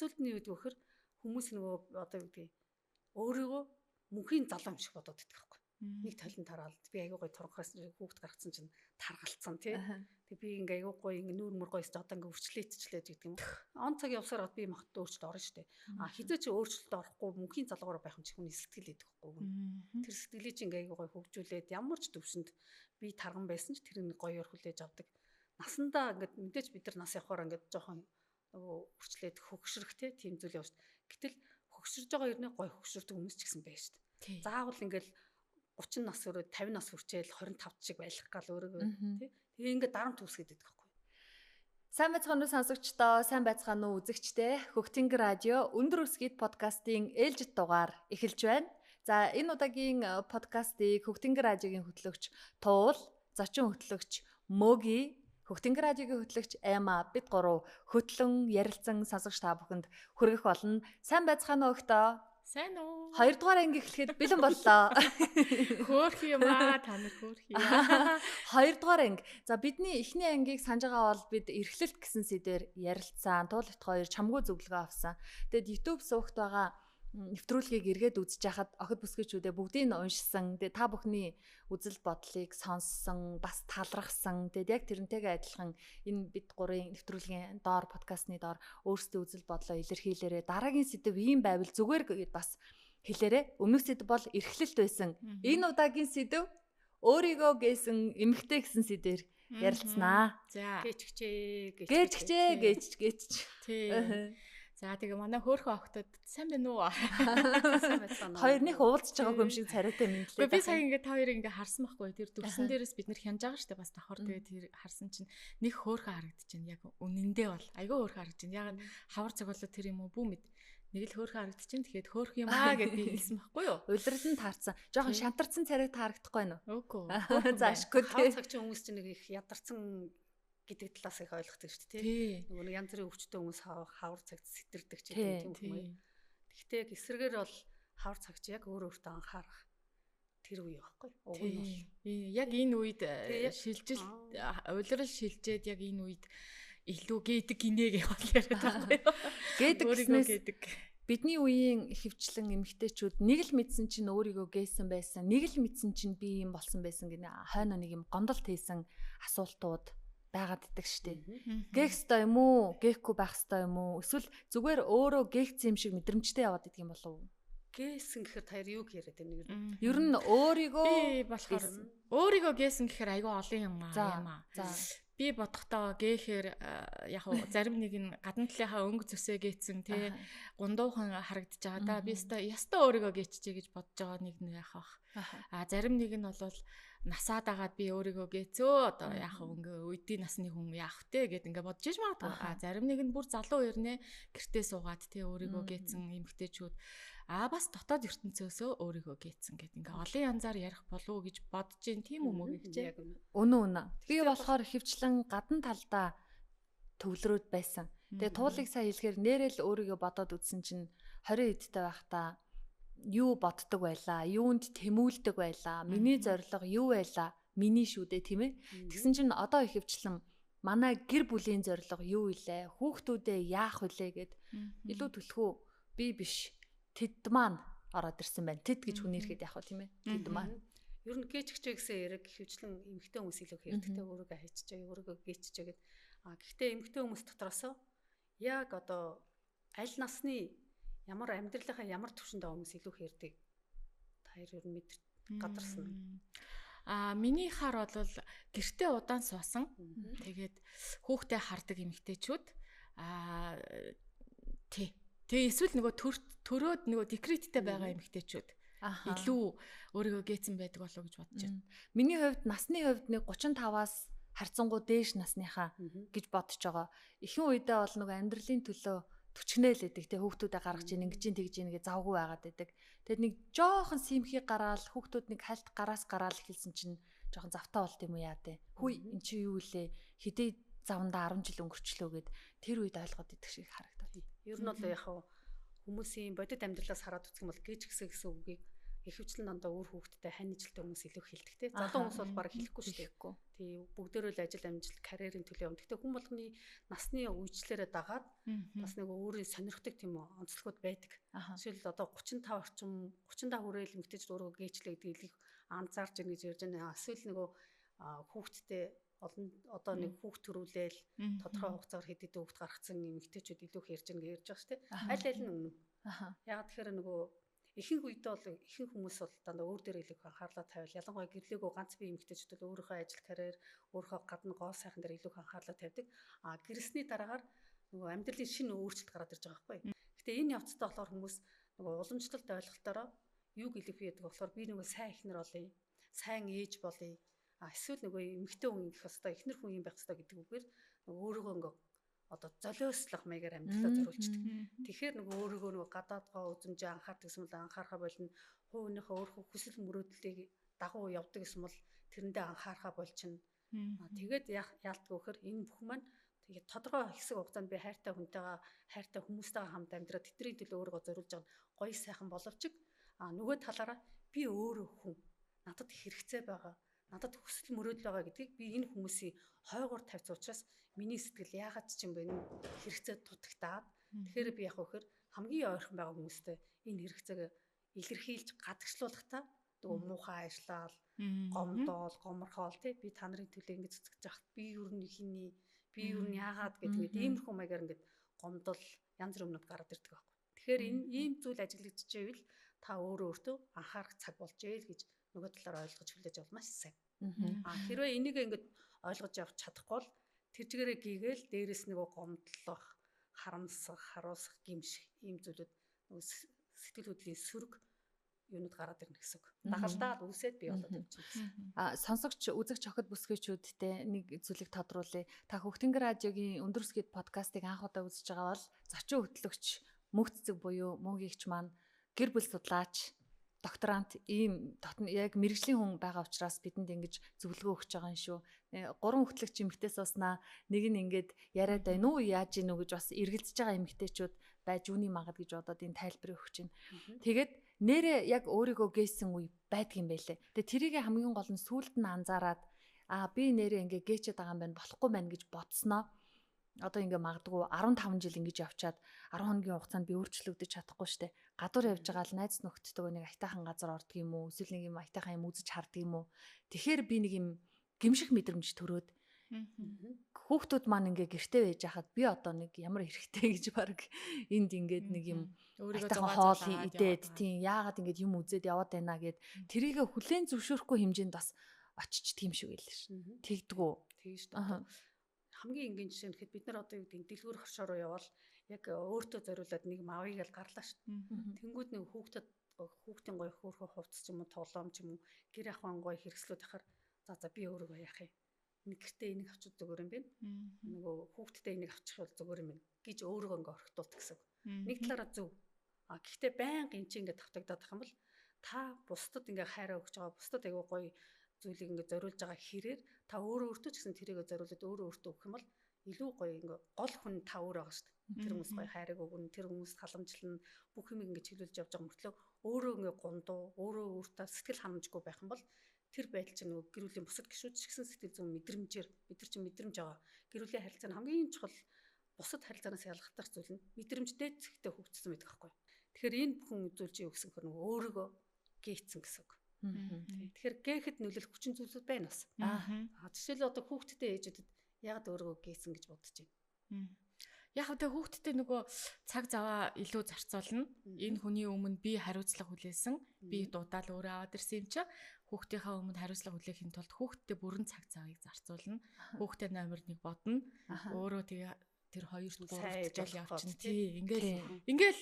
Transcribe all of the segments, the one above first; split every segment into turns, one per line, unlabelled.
Зарцуулт нь юу гэдэг вэ гэхээр хүмүүс нөгөө одоо юу гэдэг өөрийгөө мөнхийн залуу юм шиг бодоод идэх байхгүй. Нэг толон тараал би айгүй гой тургахаас хүүхд гаргацсан чинь таргалцсан тий. Тэг би ингээ айгүй гой ингээ нүүр мөр гойс одоо ингээ өвчлээдчлээ гэдэг юм. Он цаг явсаар би махад өөрчлөлт орно штэ. А хизээ чи өөрчлөлт орохгүй мөнхийн залуугаар байх юм чи хүний сэтгэл идэх байхгүй. Тэр сэтгэлийг чи ингээ айгүй гой хөгжүүлээд ямар ч төвшөнд би тарган байсан ч тэр нэг гоёор хүлээж авдаг. Насандаа ингээд мэдээж бид нар нас явахаар ингээд жоохон нөгөө үрчлээд хөгшрөх те тийм зүйл явж. Гэтэл хөгшөрж байгаа ернээ гой хөгшөрдөг хүмүүс ч гэсэн байж штэ. Заавал ингээл 30 нас өрөө 50 нас хүрчээл 25 шиг байх гал өөрийгөө тий. Тэгээ ингээд дарамт үүсгээд идэх байхгүй.
Сайн байцгаана уу сонсогчдоо, сайн байцгаана уу үзэгчдээ. Хөгтөнгө радио өндөр өсгийд подкастын ээлжит дугаар эхэлж байна. За энэ удаагийн подкастыг Хөгтөнгө радиогийн хөтлөгч Туул, зочин хөтлөгч Мөги, Хөгтөнгө радиогийн хөтлөгч Эма бид гурав хөтлөн ярилцсан сонсогч та бүхэнд хүргэх болно. Сайн байцгаана уу өгтөө.
Сайн уу?
Хоёрдугаар анги эхлэхэд бэлэн боллоо.
Хөөх юм аа, та нар хөөх юм.
Хоёрдугаар анги. За бидний эхний ангийг санаж байгаа бол бид эрхлэлт гэсэн сэдвээр ярилцсан. Туул бит хоёр чамгүй зөвлөгөө авсан. Тэгэд YouTube суугт байгаа нэвтрүүлгийг эргээд үзэж хахад охид бүсгүйчүүдээ бүгдийг нь уншсан. Тэгээ та бүхний үзэл бодлыг сонссон, бас талархсан. Тэгээд яг тэрнтэйгээ адилхан энэ бид гурийн нэвтрүүлгийн доор подкастны доор өөрсдийн үзэл бодлоо илэрхийлээрээ дараагийн сэдэв ийм байвал зүгээр гэд бас хэлээрээ. Өмнөх сэдэв бол эрхлэлт байсан. Энэ удаагийн сэдэв өөрийгөө гээсэн эмэгтэй гэсэн сэдвээр ярилцсанаа.
За.
Гээчгчээ,
гээчгчээ, гээч гээч.
Тий. За тэгээ манай хөөхөн охтод сайн байна уу?
Сайн байцгаана уу?
Хоёр них уулзж байгаагүй юм шиг царайтай мэдлээ.
Би сая ингээ та хоёрыг ингээ харсан байхгүй. Тэр дүрсэн дээрээс бид нэр хянаж байгаа штэ бас давхар тэгээ тэр харсан чинь нэг хөөхөн харагдчихэв. Яг үнэндээ бол айгүй хөөхөн харагдчихэв. Яг хавар цаг болоо тэр юм уу бүү мэд. Нэг л хөөхөн харагдчихэв. Тэгэхээр хөөх юм аа гэд би хэлсэн байхгүй юу?
Улирал нь таарсан. Жохон шантарсан царай таарагдахгүй байна
уу? Үгүй.
За ашгүй.
Хавар цаг чинь хүмүүс чинь нэг их ядарсан гэдэг талаас их ойлгодог шүү дээ тий. Нөгөө нэг янз бүрийн өвчтөе хүмүүс хавар цагт сэтэрдэг ч гэдэг тийм юм. Гэхдээ эсрэгээр бол хавар цагт яг өөр өөртөө анхаарах тэр үе байхгүй.
Уг нь бол яг энэ үед шилжил улирал шилжээд яг энэ үед илүү гэдэг гинэ гэх бол яриад байгаа байхгүй юу?
Гэдэг гэснээс бидний үеийн хөвчлэн эмэгтэйчүүд нэг л мэдсэн чинь өөрийгөө гээсэн байсан, нэг л мэдсэн чинь би юм болсон байсан гэнэ хойно нэг юм гомдолт хийсэн асуултууд байгаад идэх штеп. Гээх ёстой юм уу? Гээхгүй байх ёстой юм уу? Эсвэл зүгээр өөрөө гээгцэн юм шиг мэдрэмжтэй яваад идэх юм болов уу?
Гээсэн гэхээр та юу яриад байна юм?
Ер нь өөрийгөө
би болохоор өөрийгөө гээсэн гэхээр айгүй олон юм аа. За. Би бодохдоо гээхээр яг уу зарим нэг нь гадна талынхаа өнгө зөсөө гээцэн тий гундуухан харагдаж байгаа да. Би өстой ястаа өөрийгөө гээчжээ гэж бодож байгаа нэг нь яах бах. А зарим нэг нь бол насаа дагаад би өөрийгөө гээцөө одоо яах вэ ингээ үдийн насны хүн яах вэ гэд ингээ бодож иж магадгүй. А зарим нэг нь бүр залуу ирнэ гэртээ суугаад тий өөрийгөө гээцэн эмэгтэйчүүд а бас дотоод ертөнцөөсөө өөрийгөө гээцэн гэд ингээ олон янзаар ярих болов уу гэж бодож гин тийм юм уу гэж.
Үнэн үнэ. Би болохоор хөвчлэн гадна талдаа төвлөрөөд байсан. Тэгээ туулыг сайн хэлэхээр нэрэл өөрийгөө бодоод үзсэн чинь 20 эдтэй байхдаа юу боддог байлаа, юунд тэмүүлдэг байлаа, миний зорилго юу байлаа, миний шүү дээ тийм ээ. Тэгсэн чинь одоо их хөвчлэн манай гэр бүлийн зорилго юу илээ, хүүхдүүдээ яах вүлээ гэд илүү түлхүү би биш тэд маань ороод ирсэн байна. Тэд гэж хүн ирэхэд яах вэ тийм ээ? Тэд маань.
Ер нь гээчгчээ гэсэн яриг хөвчлэн эмэгтэй хүмүүс илүү хэрэгтэй өөрийгөө хайчжээ, өөрийгөө гээчжээ гэд. А гэхдээ эмэгтэй хүмүүс дотроосоо яг одоо аль насны ямар амьдралынхаа ямар төвшөнд байгаа хүмүүс илүү хэрдэг. Та хоёр ер нь мэдэр гадарсан.
А миний хар бол гэртээ удаан суусан. Тэгээд хүүхдээ хардаг эмэгтэйчүүд а тий. Тэгээ эсвэл нөгөө төрөөд нөгөө декреттэй байгаа эмэгтэйчүүд илүү өөрийгөө гээцэн байдаг болов уу гэж бодож байна.
Миний хувьд насны хувьд нэг 35-аас харьцангуй дээш насныхаа гэж бодож байгаа. Ихэнх үедээ бол нөгөө амьдралын төлөө төчнөөл байдаг те хүүхдүүдээ гаргаж ийн ингэж ин тэгж ийн гэж завгүй байгаад байдаг. Тэгэд нэг жоохон симхий гараал хүүхдүүд нэг хальт гараас гараал эхэлсэн чинь жоохон завтаа болт юм уу яа те. Хүй эн чи юу илээ хэдий завандаа 10 жил өнгөрчлөө гэд тэр үед ойлгоод идэх шиг харагдав.
Ер нь бол яг хүмүүсийн бодит амьдралаас хараад үзэх юм бол гээч гэсэн үгийг Ихэвчлэн дандаа үр хүүхэдтэй хань ижилтэй хүмүүс илүү хэлдэг те. Залуу хүмүүс бол бараг хэлэхгүй шүү дээ. Тий, бүгдээрээ л ажил амжилт, карьерийн төлөө явна. Гэхдээ хүн болгоны насны үечлэрээ дагаад бас нэг өөрийн сонирхдаг тийм онцлогуд байдаг. Жишээлбэл одоо 35 орчим 35 хүрээл эмэгтэйчүүд өөрөө гээчлээ гэдгийг их анзаарч ийн гэж ярьж байна. Эсвэл нөгөө хүүхэдтэй олон одоо нэг хүүхд төрүүлээл тодорхой хугацаагаар хэд хэдэн хүүхд гаргацсан эмэгтэйчүүд илүү их ярьж ийн гэж ярьж байгаа шүү дээ. Аль аль нь үнэн. Яагаад тэгэхээр нөгөө ихэнх үед бол ихэнх хүмүүс бол дандаа өөр дээр илүү их анхаарлаа тавиал, ялангуяа гэрлээгөө ганц бие эмэгтэйчүүд бол өөрийнхөө ажил карьер, өөрийнхөө гадна гол сайхан дээр илүү их анхаарлаа тавьдаг. А гэрсний дараагаар нөгөө амьдралын шинэ өөрчлөлт гараад ирж байгаа байхгүй. Гэтэ энэ явцтай болохоор хүмүүс нөгөө уламжлалт ойлголтоороо юуг илүү их яадаг болохоор би нөгөө сайн эхнэр болъё, сайн ээж болъё, а эсвэл нөгөө эмэгтэй хүн ингэх ёстой, эхнэр хүн юм байх ёстой гэдэг үгээр нөгөө өөрийгөө ингээ одоо золиослох маягаар амьдралаа зориулждаг. Тэгэхээр нөгөө өөрийгөө нөгөө гадаадгаа үзэмжээ анхаардаг гэсэн бол анхаарахаа болно. Хувийнхээ өөрийнхөө хүсэл мөрөөдлийг дагуу явдаг гэсэн бол тэрэндээ анхаарахаа болчихно. Тэгээд яалтгүй гэхээр энэ бүх маань тэгээд тодорхой хэсэг хугацаанд би хайртай хүнтэйгээ, хайртай хүмүүстэйгээ хамт амьдраад тэдний төлөө өөрийгөө зориулж байгаа гоё сайхан боловч нөгөө талаараа би өөрөө хүн, надад хэрэгцээ байгаа, надад хүсэл мөрөөдөл байгаа гэдгийг би энэ хүмүүсийн хойгоор тавьсан учраас миний сэтгэл яагаад ч юм бэ хэрэгцээ дутагтаад тэгэхээр би яг вөхөр хамгийн ойрхон байгаа хүмүүстэй энэ хэрэгцээг илэрхийлж гадагшлуулахдаа нөгөө муухай ажиллаал, гомдоол, гоморхоол тий би та нарын төлөө ингэж цэцгэж яхад би юу нэг хиний, би юу нь яагаад гэдэг ингээд иймэрхүү маягаар ингээд гомдол янз бүрийн юмнууд гараад ирдэг байхгүй. Тэгэхээр энэ ийм зүйл ажиглагдчихвэл та өөрөө өөртөө анхаарах цаг болж ээл гэж нөгөө талаар ойлгож хүлээж авал маш сайн. А хэрвээ энийг ингээд ойлгож авч чадахгүй бол тэр чигээрээ гийгээл дээрэс нөгөө гомдлох, харамсах, харуулсах, гимших ийм зүйлүүд нөгөө сэтгэл хөдлөлийн сөрөг юунууд гараад ирнэ гэсэн үг. Дагалдаад үүсээд бий болоод явчихна гэсэн.
А сонсогч, үзэгч охид бүсгүйчүүдтэй нэг зүйлийг тодруулъя. Та Хөхтөнгөр радиогийн Өндөр өсгийд подкастыг анх удаа үзэж байгаа бол зочин хөтлөгч мөнх цэцэг буюу мөнхийгч маань гэр бүл судлаач, докторант ийм яг мэрэгжлийн хүн байгаа учраас бидэнд ингэж зөвлөгөө өгч байгаа юм шүү. Гурван хөтлөгч эмэгтэй сууснаа нэг нь ингээд яриад байна уу, яаж гин үү гэж бас эргэлзэж байгаа эмэгтэйчүүд байж үүний магад гэж бодоод энэ тайлбарыг өгч байна. Тэгээд нэрээ яг өөрийгөө гээсэн үе байдгийн байлээ. Тэгээд тэрийг хамгийн гол нь сүүлд нь анзаараад аа би нэрээ ингээ гээчээд байгаа юм байна, болохгүй байна гэж бодсноо. Одоо ингээ магадгүй 15 жил ингэж явчаад 10 хоногийн хугацаанд би өөрчлөгдөж чадахгүй штэ. Гадуур явж байгаа л найз нөхдөдөө нэг аятайхан газар ордог юм уу? Эсвэл нэг юм аятайхан юм үзэж хардаг юм уу? Тэгэхээр би нэг юм гимших мэдрэмж төрөөд хүүхдүүд маань ингээ гэрте байж хахад би одоо нэг ямар хэрэгтэй гэж баг энд ингээд нэг юм өөрийгөө хоол идээд тийм яагаад ингээд юм үзээд яваад байна гэд тэрийг хүлээн зөвшөөрөхгүй хэмжээнд бас очиж тийм шиг байлаа ш. Тэгдгүү.
Тэгж шүү. Хамгийн энгийн жишээ нь гэхэд бид нар одоо юу гэдэг дэлгүүр хоршоо руу явбал яг өөртөө зориулаад нэг мавыг л гарлаа шүү дээ. Тэнгүүд нэг хүүхдийн гоё хөөрхөн хувцас ч юм уу, тоглоом ч юм уу, гэр ахуйн гоё хэрэгслүүд ахаар за би өөрийгөө яах юм. Нэг гэртээ энийг авчих зүгээр юм байна. Нөгөө хүүхдтэй энийг авчих бол зүгээр юм байна гэж өөрийгөө ингээ орхитуулдаг гэсэн. Нэг талаараа зөв. А гэхдээ байнга эн чинь ингээ тавтагдаад ах юм бол та бусдад ингээ хайраа өгч байгаа, бусдад айгүй гоё зүйлийг ингээ зориулж байгаа хэрээр та өөрөө өөртөө ч гэсэн тэрийгэ зориулаад өөрөө өөртөө өгөх юм бол илүү гоё ингээ гол хүн та өөр байгаа шүү дээ. Тэр хүмүүс гоё хайрыг өгнө, тэр хүмүүс халамжлна, бүх юм ингээ чиглүүлж явж байгаа мөртлөө өөрөө ингээ гундуу, өөрөө өөртөө сэтгэл ханамжгүй байх юм бол тэр байдал чинь нөгөө гэр бүлийн бусад гишүүд ч гэсэн сэтгэл зүйн мэдрэмжээр бид нар чинь мэдрэмж байгаа. Гэр бүлийн харилцаа нь хамгийн чухал бусад харилцаанаас ялгахдах зүйл нь мэдрэмжтэй зэгтээ хөгжсөн байдаг байхгүй. Тэгэхээр энэ бүхэн зүйл чинь юу гэсэн хөр нөгөө өөрийгөө гээцсэн гэсэн үг. Тэгэхээр гээхэд нөлөөлөх хүчин зүйлсүүд байна бас. Аа жишээлбэл одоо хүүхдтэй ээжүүдэд яагаад өөрийгөө гээсэн гэж бодож байна.
Яг тэ хүүхдтэй нөгөө цаг заваа илүү зарцуулна. Энэ хүний өмнө би хариуцлага хүлээсэн. Би дуудаал өөрөө аваад ирсэн юм чи. Хүүхдийнхээ өмнө хариуцлага хүлээхийн тулд хүүхдтэй бүрэн цаг завыг зарцуулна. Хүүхдээ номер 1 бодно. Өөрөө тэгээ тэр 2 3 жил явчихна. Тий, ингээл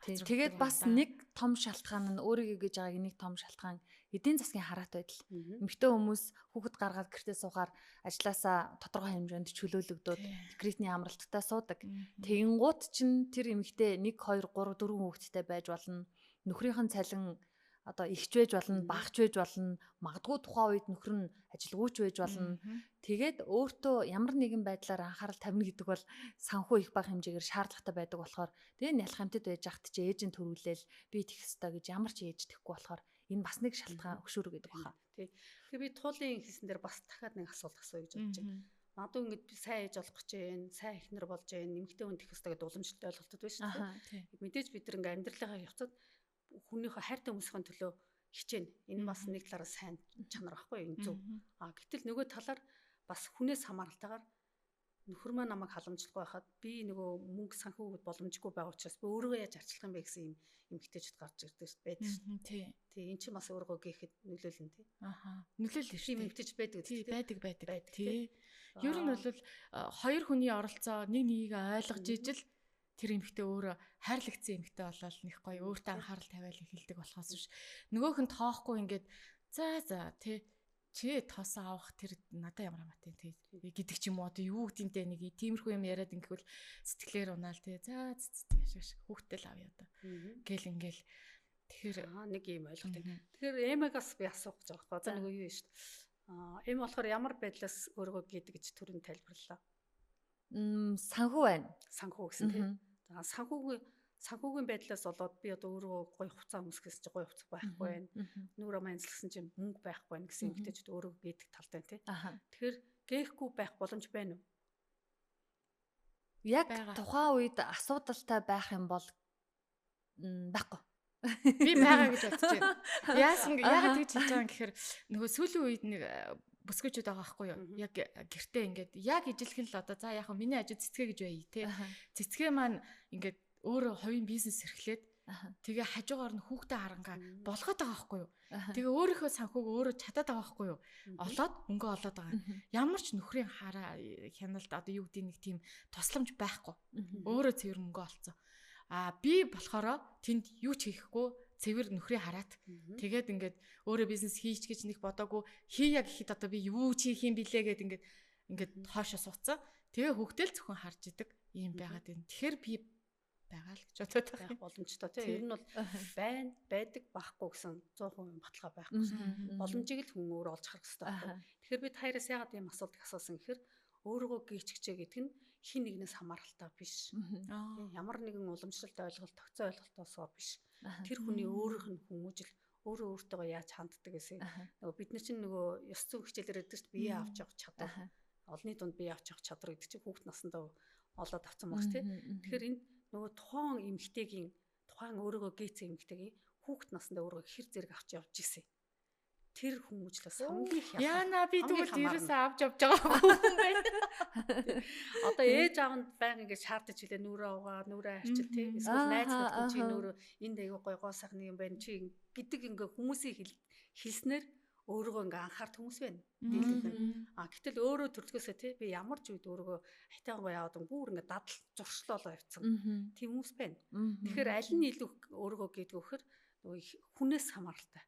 Тэгээд бас нэг том шалтгаан нь өөрийгөө гэж байгааг нэг том шалтгаан эдийн засгийн хараат байдал. Эмэгтэй хүмүүс хүүхэд гаргаад гэртээ суухаар ажлаасаа тодорхой хэмжээнд чөлөөлөгдөөд декретний амралттай суудаг. Тэгэнгუут чинь тэр эмэгтэй 1 2 3 4 хүүхэдтэй байж болно. Нөхрийнх нь цалин одоо ихч байж болно, багч байж болно, магадгүй тухайн үед нөхөр нь ажилгүйч байж болно. Тэгээд өөртөө ямар нэгэн байдлаар анхаарал тавина гэдэг бол санхүү их бага хэмжээгээр шаардлагатай байдаг болохоор тэгээ нялх амьтад байж ахт чи ээж нь төрүүлээл би тэгэх ёстой гэж ямар ч ээж тэхгүй болохоор Энэ бас нэг шалтгаан хөшүүрэг гэдэг баха.
Тий. Тэгэхээр би туулын хийсэн дээр бас дахиад нэг асуулт асууя гэж бодож байна. Магадгүй ингээд би сайн ээж болох гэж байна, сайн эхнэр болж байна, эмэгтэй хүн тех ёстой гэдэг уламжлалт ойлголтод байна шүү дээ. Мэдээж бид нар ингээд амьдралынхаа явцад хүнийхээ хайртай хүмүүсийн төлөө хичээнэ. Энэ бас нэг талаараа сайн чанар байхгүй юу? Энэ зөв. А гэтэл нөгөө талаар бас хүнээс хамааралтайгаар нөхөр маань намайг халамжлахгүй байхад би нөгөө мөнгө санхүүгэд боломжгүй байгаа учраас би өөрийгөө яаж арчлах юм бэ гэсэн юм эмэгтэйчүүд гарч ирдэг шүү байдаг шүү.
Тий.
Тий, эн чинь бас өөрийгөө гээхэд нөлөөлнө тий.
Аха. Нөлөөлнө шүү.
Тийм эмэгтэйч байдаг
тий. Байдаг. Тий. Ер нь бол хоёр хүний оролцоо нэг нэгийг ойлгож ижил тэр эмэгтэй өөрөө хайрлагдсан эмэгтэй болоод нэг гоё өөртөө анхаарал тавиал эхэлдэг болохоос биш. Нөгөөх нь тоохгүй ингээд за тий чи тоосоо авах тэр надад ямар хамаатай тий гэдэг ч юм уу одоо юу гэдэнтэй нэг тиймэрхүү юм яриад ингэвэл сэтгэлээр унаал тий за яшааш хүүхдэл авъя одоо гэл ингээл тэгэхээр
нэг юм ойлголт. Тэгэхээр Эмагаас би асуух гэж байгаа байхгүй. Одоо нөгөө юу юм шүү дээ. Эм болохоор ямар байдлаас өөрийгөө гэдэг гэж түрүүн тайлбарлалаа.
Санхүү байна.
Санхүү гэсэн тий. За санхүүгийн байдлаас болоод би одоо өөрөө гоё хувцас өмсгөөс чи гоё хувцас байхгүй байна. Нүүр амаа янзлсан чинь мөнгө байхгүй байна гэсэн эмэгтэйчүүд өөрөө гэдэг талтай тий. Тэгэхээр гээхгүй байх боломж байна уу?
Яг тухайн үед асуудалтай байх юм бол байхгүй.
Би байгаа гэж бодож байна. Яасан яагаад тэгж хэлж байгаа юм гэхээр нөгөө сүүлийн үед нэг бүсгүйчүүд байгаа байхгүй юу? Яг гэртээ ингээд яг ижилхэн л одоо за яг миний ажил цэцгээ гэж байя те. Цэцгээ маань ингээд өөрөө хувийн бизнес эрхлээд тэгээ хажуугаар нь хүүхдээ харангаа болгоод байгаа байхгүй юу? Тэгээ өөрийнхөө санхүүг өөрөө чадаад байгаа байхгүй юу? Олоод мөнгө олоод байгаа. Ямар ч нөхрийн хараа хяналт одоо юу гэдэг нэг тийм тусламж байхгүй. Өөрөө цэвэр мөнгө олцсон. А би болохоро тэнд юу ч хийхгүй цэвэр нөхрийн хараат. Тэгээд ингээд өөрөө бизнес хийч гэж нэг бодоогүй хийя гэхэд одоо би юу ч хийх юм билээ гэд ингээд хоошоо сууцсан. Тэгээ хүүхдэл зөвхөн харж идэг юм байгаад байна. Тэгэхээр би байгаа л гэж бодоод
байх боломжтой тийм. Ер нь бол байна, байдаг, байхгүй гэсэн 100% баталгаа байхгүй шүү. Боломжийг л хүн өөрөө олж харах хэрэгтэй байхгүй. Тэгэхээр бид хоёроос яагаад ийм асуултыг асуусан гэхээр өөрийгөө гээчгчээ гэдэг нь хин нэгнээс хамааралтай биш. Ямар нэгэн уламжлалт ойлголт, тогтцоо ойлголтоосоо биш. Тэр хүний өөрийнх нь хүмүүжил, өөрөө өөртөө яаж ханддаг гэсэн. Нөгөө бид нар чинь нөгөө ёс зүйн хичээлээр өгдөг шүү дээ. Бие авч явах чадвар. Олонний дунд бие авч явах чадвар гэдэг чинь хүүхд насандаа олоод авсан баг тий. Тэгэхээр энэ нөгөө тухайн эмэгтэйгийн тухайн өөрийгөө гээцсэн эмэгтэйгийн хүүхд насандаа өөрийгөө хэр зэрэг авч явж исэн. Тэр хүмүүжлээс хамгийн их
яана би тэгвэл ерөөсөө авч явж байгаагүй юм байна.
Одоо ээж аав нь баян ингэж шаардаж хэлээ нүрээ угаа, нүрээ арчил тий. Эсвэл найз нөхөд чи нүрээ энд айгүй гой гоо сайхны юм байна чи гэдэг ингээ хүмүүсийн хэлснээр өөрийгөө ингээ анхаарт хүмүүс байна. Дийлэнх нь. А гэтэл өөрөө төрөлгөөсөө тий би ямар ч үед өөрийгөө хайтайгаа яваад бүр ингээ дадал зуршлоолоо явцсан. Тийм хүмүүс байна. Тэгэхээр аль нь илүү өөрийгөө гэдэг вөхөр нөгөө хүнээс хамааралтай.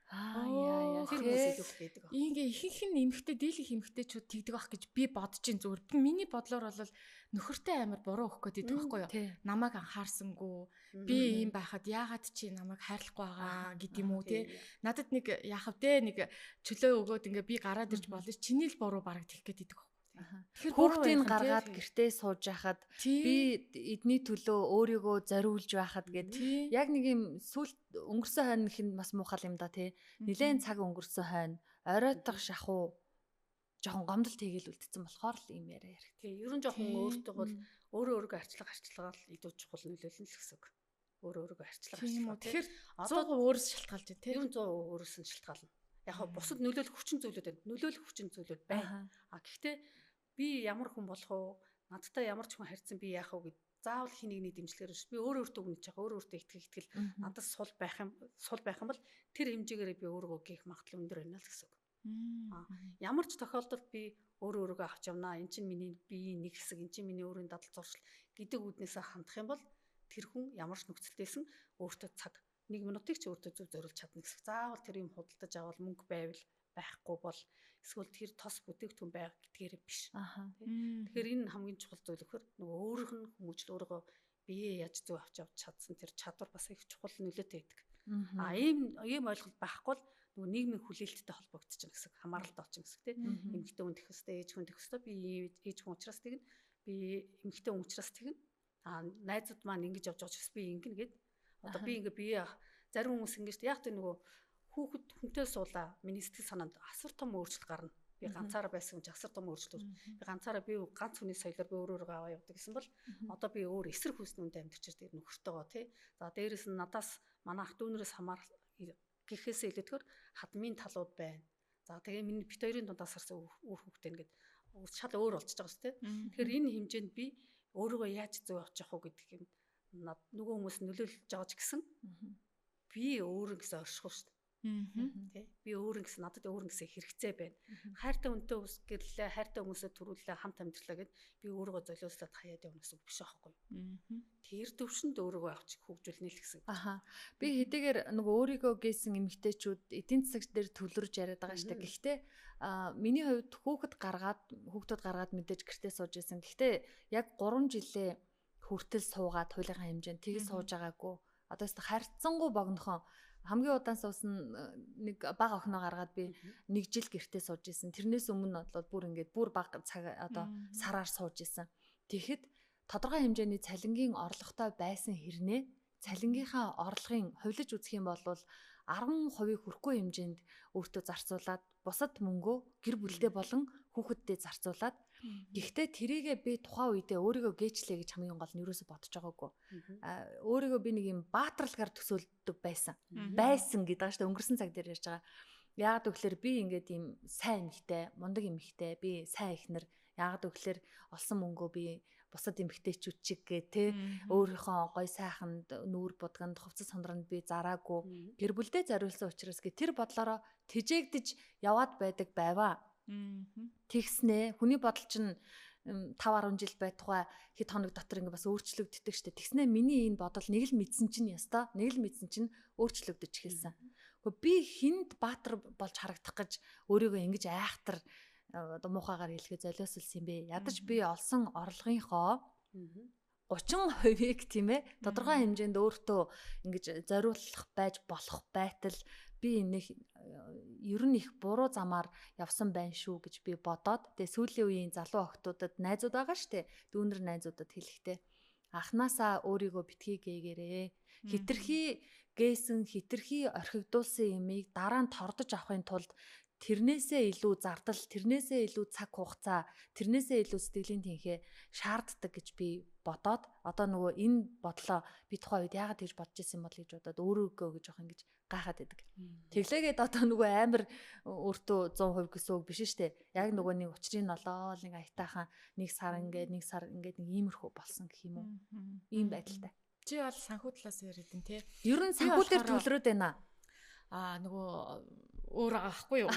Аа яа
тэр хүмүүс илүү гэдэг.
Ингээ ихэнх нь эмэгтэй дийлэнх эмэгтэйчүүд тэгдэг байх гэж би бодож ин зүгээр. Миний бодлоор бол нөхөртэй амар буруу өгөх гээд идэх байхгүй юу? Намайг анхаарсангүй. Би ийм байхад яагаад чи намайг хайрлахгүй байгаа гэдэг юм уу те? Надад нэг яах вэ нэг чөлөө өгөөд ингээ би гараад ирж болно. Чиний л буруу бараг тэгэх гээд идэх.
Тэгэхээр хүүхдийг гаргаад гэртээ сууж байхад би эдний төлөө өөрийгөө зориулж байхад гээд яг нэг юм сүүл өнгөрсөн хойно гэхэд бас муухай юм да тий. Нилээн цаг өнгөрсөн хойно оройтох шахуу жоохон гомдолт хийгээл үлдсэн болохоор л ийм яриа ярих.
Тий, ер нь жоохон өөртөө бол өөрөө өөрийгөө арчлага илүү чухал нөлөөлнө л гэсэн үг. Өөрөө өөрийгөө арчлага.
Тэгэхээр 100% өөрөөс шалтгаалж байна тий.
Ер нь 100% өөрөөс нь шалтгаална. Яг хаа бусад нөлөөлөх хүчин зүйлүүд байна. Нөлөөлөх хүчин зүйлүүд байна. А гэхдээ би ямар хүн болох вэ? Надтай ямар ч хүн харьцсан би яах вэ гэд заавал хин нэгний дэмжлэгээр биш. Би өөрөө өөртөө үнэнч байгаа, өөрөө өөртөө итгэх итгэл надад сул байх юм бол тэр хэмжээгээр би өөрийгөө гээх магадлал өндөр байна л гэсэн үг. Ямар ч тохиолдолд би өөрөө өөрийгөө авч явнаа. Эн чинь миний биеийн нэг хэсэг, эн чинь миний өөрийн дадал зуршил гэдэг үүднээсээ хандах юм бол тэр хүн ямар ч нөхцөлтэйсэн өөртөө цаг 1 минутыг ч өөртөө зөв зориулж чадна гэсэн. Заавал тэр юм худалдаж авал мөнгө байвал байхгүй бол эсвэл тэр тос бүтээгдэхүүн байг гэдгээр биш. Тэгэхээр энэ хамгийн чухал зүйл вөхөр нөгөө өөрийнх нь хүмүүжил өөрийгөө биеэ яаж зөв авч явж чадсан тэр чадвар бас их чухал нөлөөтэй байдаг. А ийм ойлголт байхгүй бол нөгөө нийгмийн хүлээлттэй холбогдчихно гэсэн, хамааралтай болчихно гэсэн тийм. Эмэгтэй хүн тех ёстой, ээж хүн тех ёстой, би ээж хүн учраас тэгнэ, би эмэгтэй хүн учраас тэгнэ. А найзууд маань ингэж явж байгаа ч би ингэнэ гэд. Одоо би ингээ бие зарим хүмүүс ингэж яг тэр нөгөө Хүүхэд хүнтэй суулаа. Миний сэтгэл санаанд асар том өөрчлөлт гарна. Би ганцаараа байсан чинь асар том өөрчлөлт. Би ганцаараа би ганц хүний соёлоор би өөр өөрийгөө аваа явдаг гэсэн бол одоо би өөр эсрэг хүснүүндээ амьдарч ирдэг нөхөртөөгөө тий. За дээрэс нь надаас манай ах дүүнерээс хамаар гэхээсээ илүүтэйгээр хадмын талууд байна. За тэгээ миний бит хоёрын дундаас гарсан үр хүүхдээ ингээд шал өөр болчихж байгаа шүү дээ. Тэгэхээр энэ хэмжээнд би өөрийгөө яаж зөв авч явах уу гэдэг юм над нөгөө хүмүүс нөлөөлж байгаа ч гэсэн би өөрөө гэсэн оршихгүй шүү дээ. Тэ би өөр ингэсэн надад өөр ингэсэн хэрэгцээ байна. Хайртай хүнтэй ус гэрлээ, хайртай хүмүүсээ төрүүллээ, хамт амьдралаа гэд би өөрийгөө золиослоод хаяад явна гэсэн үг биш аахгүй. Тэр төвшөнд өөрийгөө авч хөгжүүлнэ л гэсэн.
Аха. Би хэдийгээр нөгөө өөрийгөө гээсэн эмэгтэйчүүд эдийн засаг дээр төвлөрж яриад байгаа шүү дээ. Гэхдээ миний хувьд хүүхэд гаргаад хүүхдүүд гаргаад мэдээж гэртээ сууж исэн. Гэхдээ яг 3 жилээ хүртэл суугаад хуулийнхаа хэмжээнд тэгж сууж байгаагүй. Одоо өстө харьцангуй богинохон хамгийн удаан суусан нэг бага охиноо гаргаад би нэг жил гэртээ сууж исэн. Тэрнээс өмнө бол бүр ингээд бүр бага цаг одоо сараар сууж исэн. Тэгэхэд тодорхой хэмжээний цалингийн орлоготой байсан хэрнээ цалингийнхаа орлогын хувилж үзэх юм бол 10% хүрэхгүй хэмжээнд өөртөө зарцуулаад бусад мөнгөө гэр бүлдээ болон хүүхэддээ зарцуулаад гэхдээ тэрийгээ би тухайн үедээ өөрийгөө гээчлээ гэж хамгийн гол нь юусоо бодож байгаагүй. Өөрийгөө би нэг юм баатарлагаар төсөөлдөг байсан. Байсан гэдэг байгаа шүү дээ. Өнгөрсөн цаг дээр ярьж байгаа. Яагаад гэвэл би ингээд ийм сайн эмэгтэй, мундаг эмэгтэй, би сайн эхнэр. Яагаад гэвэл олсон мөнгөө би бусад эмэгтэйчүүд чиг гэ тэ өөрийнхөө гой сайханд нүүр будганд хувцас сондранд би зараагүй. Гэр бүлдээ зориулсан учраас гэ тэр бодлороо тэжээгдэж яваад байдаг байваа. Тэгснээ хүний бодол чинь 5 10 жил байтугай хэд хоног дотор ингээ бас өөрчлөгддөг штэ. Тэгснээ миний энэ бодол нэг л мэдсэн чинь ёстой, нэг л мэдсэн чинь өөрчлөгдөж эхэлсэн. Гэхдээ би хүнд баатар болж харагдах гэж өөрийгөө ингэж айхтар одоо муухайгаар хэлэхэд золиослсон юм бэ. Ядаж би олсон орлогынхоо 30%-ийг тийм тодорхой хэмжээнд өөртөө ингэж зориулах байж болох байтал би нэг ер нь их буруу замаар явсан байна шүү гэж би бодоод тэгээ сүүлийн үеийн залуу охтуудад найзууд байгаа штэ, дүүнер найзуудад хэлэхдээ анханасаа өөрийгөө битгий гээгээрээ, хитрхи гээсэн, хитрхи орхигдуулсан юмыг дараа нь тордож авахын тулд тэрнээсээ илүү зардал, тэрнээсээ илүү цаг хугацаа, тэрнээсээ илүү сэтгэлийн тэнхээ шаарддаг гэж би бодоод одоо нөгөө энэ бодлоо би тухайн үед яагаад тэгж бодож исэн бол гэж бодоод өөрөөгөө гэж жоох ингэж гайхаад байдаг. Тэглээгээд одоо нөгөө амар өөртөө 100% гэсэн үг биш шүү дээ. Яг нөгөө нэг учрын нолоол нэг аятайхан нэг сар ингээд нэг сар ингээд нэг иймэрхүү болсон гэх юм уу. Ийм байдалтай.
Чи бол санхүү талаас яриад энэ тий.
Ер нь санхүү дээр төвлөрөөд байна.
Аа нөгөө өөр байгаа хгүй юу.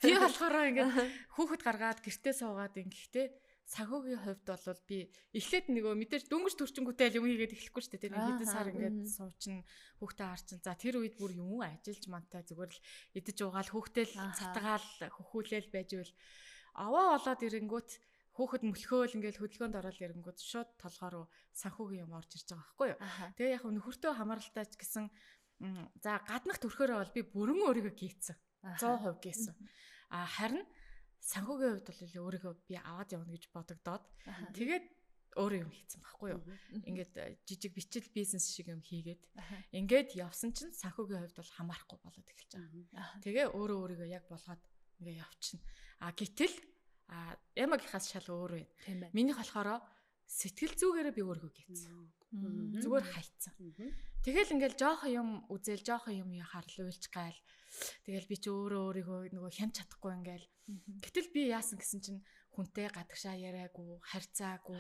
Би болохоор ингээд хүүхэд гаргаад гэртээ суугаад ингэхдээ санхүүгийн хувьд бол би эхлээд нөгөө мэдээж дөнгөж төрчөнгүүтэй л юм хийгээд эхлэхгүй шүү дээ. Нэг хэдэн сар ингээд суучин хүүхдээ харчин. За тэр үед бүр юм ажиллаж мантай зүгээр л идэж уугаал хүүхдээ л цатгаал хөхүүлээл байж ивэл аваа болоод ирэнгүүт хүүхэд мөлхөөл ингээл хөдөлгөөнд ороод ирэнгүүт шууд толгой руу санхүүгийн юм орж ирж байгаа байхгүй юу. Тэгээ яг нөхөртөө хамааралтай ч гэсэн за гаднах төрхөөрөө бол би бүрэн өөрийгөө гийцсэн. 100% гийсэн. А харин санхүүгийн хувьд бол өөрийгөө би аваад явна гэж бодогдоод тэгээд өөрөө юм хийцэн байхгүй юу. Ингээд жижиг бичил бизнес шиг юм хийгээд ингээд явсан чинь санхүүгийн хувьд бол хамаарахгүй болоод эхэлж байгаа. Тэгээ өөрөө өөрийгөө яг болгоод ингээ явчихна. А гэтэл Эмагийнхаас шал өөр байна. Минийх болохоор сэтгэл зүгээрээ би өөрийгөө гийцсэн. Зүгээр хайцсан. Тэгэл ингээл жоохон юм үзэл, жоохон юм яхаар л уйлж гайл. Тэгэл би чи өөрөө өөрийгөө нөгөө хянч чадахгүй ингээл. Гэтэл би яасан гэсэн чинь хүнтэй гадагшаа яриаггүй, харьцаагүй.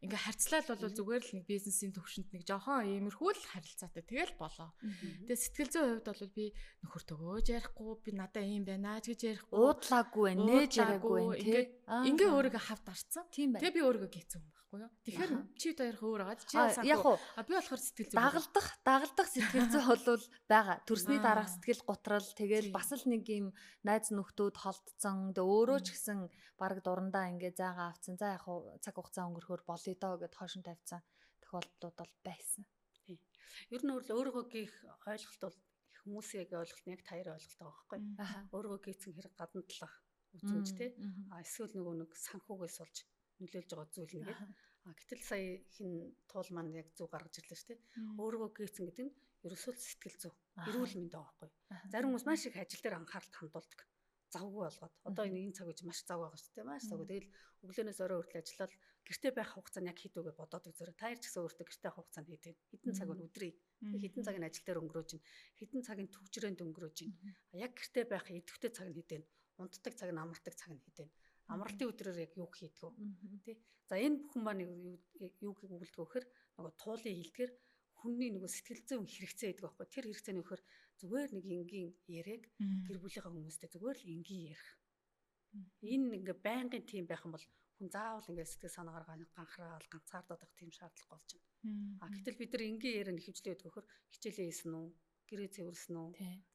Ингээ харьцлал бол зүгээр л нэг бизнесийн төвшөнд нэг жоохон иймэрхүү л харилцаатай тэгэл болоо. Тэгээ сэтгэл зүйн хувьд бол би нөхөртөөгөөж ярихгүй, би надаа ийм байна ч гэж ярихгүй.
Уудлаагүй байна, нээж яриаггүй байна тий.
Ингээ өөрийгөө хавд арцсан. Тэгээ би өөрийгөө гээцсэн юм байхгүй юу? Тэгэхээр чи хоёрх өөр байгаа. Чи санхүү. А би болохоор сэтгэл зүй.
Дагалдах сэтгэл зүй бол байгаа. Төрсний дараах сэтгэл готрол тэгэл бас л нэг юм найз нөхдүүд холдсон. Тэгээ өөрөө ч гэсэн бараг дурандаа ингээ заагаа авцсан. За яг цаг хугацаа өнгөрөхөөр болъё доо гэд хойшин тавьсан тохиолдлууд бол байсан.
Тийм. Ер нь өөрийгөө гих ойлголт бол хүмүүсийн ойлголт нь яг таяр ойлголт байгаа байхгүй. Өөрийгөө гийцэн хэрэг гадна талах үзэмж тий. А эсвэл нөгөө нэг санхүүгээс болж нөлөөлж байгаа зүйл нэгээд. А гэтэл сая хин туул маань яг зөв гаргаж ирлээ шүү дээ. Өөрийгөө гээцэн гэдэг нь ерөөсөө сэтгэл зүй, эрүүл мэнд байгаа байхгүй. Зарим хүмүүс маш их ажил дээр анхаарал хандуулдаг. Завгүй болгоод. Одоо энэ цаг үеч маш зав байгаа шүү дээ. Маш завгүй. Тэгэл өглөөнөөс орой хүртэл ажиллаад гэрте байх хугацаа нь яг хэд үгээ бодоод үзээрэй. Та хоёр ч гэсэн өөртөө гэрте байх хугацаа нь хэд вэ? Хэдэн цаг нь өдрийн? Хэдэн цаг нь ажил дээр өнгөрөөж байна? Хэдэн цаг нь түгжрээнд өнгөрөөж байна? Яг гэрте байх идэвхтэй цаг нь хэд вэ? Унтдаг цаг нь, амардаг цаг нь хэд вэ? Амралтын өдрөөр яг юу хийдэг вэ? Тэ? За энэ бүхэн маань юу өгүүлдэг вэ гэхээр нөгөө туулын хилдгээр хүний нөгөө сэтгэл зүйн хэрэгцээ гэдэг байхгүй. Тэр хэрэгцээний өгөхөр зүгээр нэг энгийн яриаг гэр бүлийнхаа хүмүүстэй зүгээр л энгийн ярих. Энэ ингээ байнгын тийм байх юм бол хүн заавал ингээ сэтгэл санаагаар ганхраал ганцаардаад байх тийм шаардлага болж байна. А гэтэл бид нар энгийн яриа нэхвжлээ гэдэг өгөхөр хичээлээ хийсэн үү? Гэрээ цэвэрлсэн үү?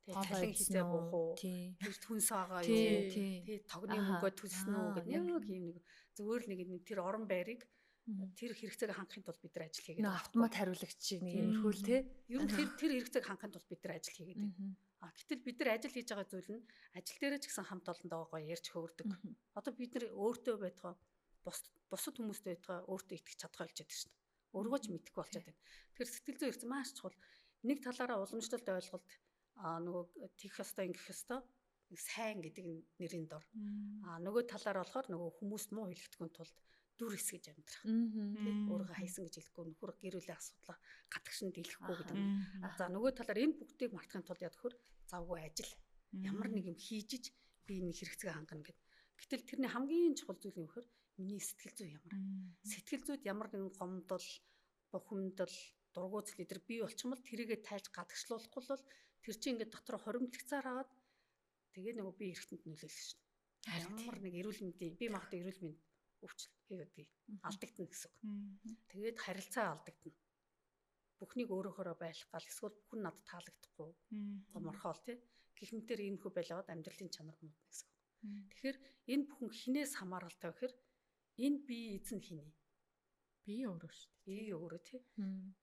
Тэгээ талын хизээ буух уу? Тэр түнс байгаа юу? Тэгээ тогны мөнгөө төлсөн үү гэдэг нэг юм нэг зүгээр л нэг тэр орон байрыг тэр хэрэгцээг хангахын тулд бид нар ажил хийгээд
байгаа. Автомат хариулагч шиг нэг юмрхүү л тий.
Ер нь тэр хэрэгцээг хангахын тулд бид нар ажил хийгээд байна. А гэтэл бид нар ажил хийж байгаа зүйл нь ажил дээрээ ч гэсэн хамт олондоо гоё ярьж хөөрдөг. Одоо бид нар өөртөө байтгаа бусад хүмүүстэй байтгаа өөртөө итгэж чадхаа болж байдаг шин. Өөргөө ч мэдэхгүй болчиход байна. Тэгэхээр сэтгэл зүйн хэрэгцээ маш чухал. Нэг талаараа уламжлалт ойлголт нөгөө тэгэх ёстой ингэх ёстой нэг сайн гэдэг нэрийн дор. А нөгөө талаараа болохоор нөгөө хүмүүст муу хэлэхдэггүй тулд дүр хэсгэж амьдрах. Тэ өөрийгөө хайсан гэж хэлэхгүй, нөхөр гэр бүлийн асуудлаа гадагшин дийлэхгүй гэдэг юм. За нөгөө талаар энэ бүгдийг мартахын тулд яд хөр завгүй ажил ямар нэг юм хийжиж би энэ хэрэгцээг хангана гэд. Гэтэл тэрний хамгийн чухал зүйл юм хөр миний сэтгэл зүй ямар. Сэтгэл зүйд ямар нэгэн гомдол, бухимдал, дургуутл эдэр бий болчихмол тэрийгэ тайлж гадагшлуулахгүй бол тэр чинь ингээд дотор хоримтлагцаар аваад тэгээ нөгөө би эргэтэнд нөлөөлнө шин. Ямар нэг эрүүл мэндийн би магадгүй эрүүл мэнд өвчлөл гэдэг алдагдана гэсэн үг. Тэгээд харилцаа алдагдана. Бүхнийг өөрөөхөөрөө байлах гал эсвэл бүхэн надад таалагдахгүй гоморхоол тий. Гэх мэтэр иймэрхүү байлгаад амьдралын чанар муудна гэсэн үг. Тэгэхээр энэ бүхэн хинээс хамааралтай гэхээр энэ бие эзэн хиний?
Би өөрөө шүү
дээ. Би өөрөө тий.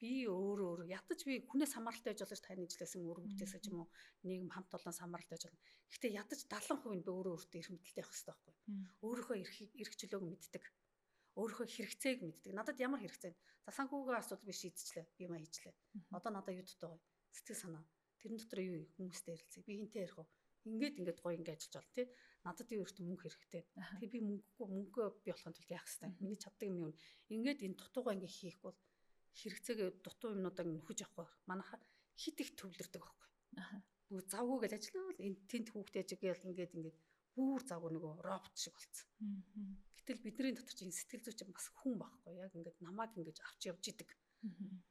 Би өөрөө ятаж би хүнээс хамааралтай байж болно ш таны жилээсэн үр хүүхдээсээ ч юм уу нийгэм хамт олоноос хамааралтай байж болно. Гэхдээ ятаж 70% нь би өөрөө өөртөө эрх мэдэлтэй байх хэрэгтэй байхгүй. Өөрийнхөө эрх чөлөөг мэддэг. Өөрийнхөө хэрэгцээг мэддэг. Надад ямар хэрэгцээ вэ? За санхүүгийн асуудал би шийдчихлээ. Би маа хийчлээ. Одоо надад юу дутуу вэ? Сэтгэл санаа. Тэрэн дотор юу хүмүүстэй ярилцъя. Би хинтээ ярих вэ? Ингээд гоё ингээд ажиллаж болно тий. Надад юу өөртөө мөнгө хэрэгтэй. Тэгээ би мөнгөгүй мөнгөө би болохын тулд яах хэвтэй. Миний чаддаг юм юу? Ингээд энэ дутуугаа ингээд хийхгүй бол хэрэгцээгээ дутуу юмнуудаа нөхөж авахгүй. Манайха хит их төвлөрдөг байхгүй. Нөгөө завгүй гэж ажиллавал энэ тент хүүхдээ жигээл ингээд бүр завгүй нөгөө робот шиг болцсон. Гэтэл бидний дотор чинь сэтгэл зүй чинь бас хүн байхгүй. Яг ингээд намайг ингээд авч явж идэг.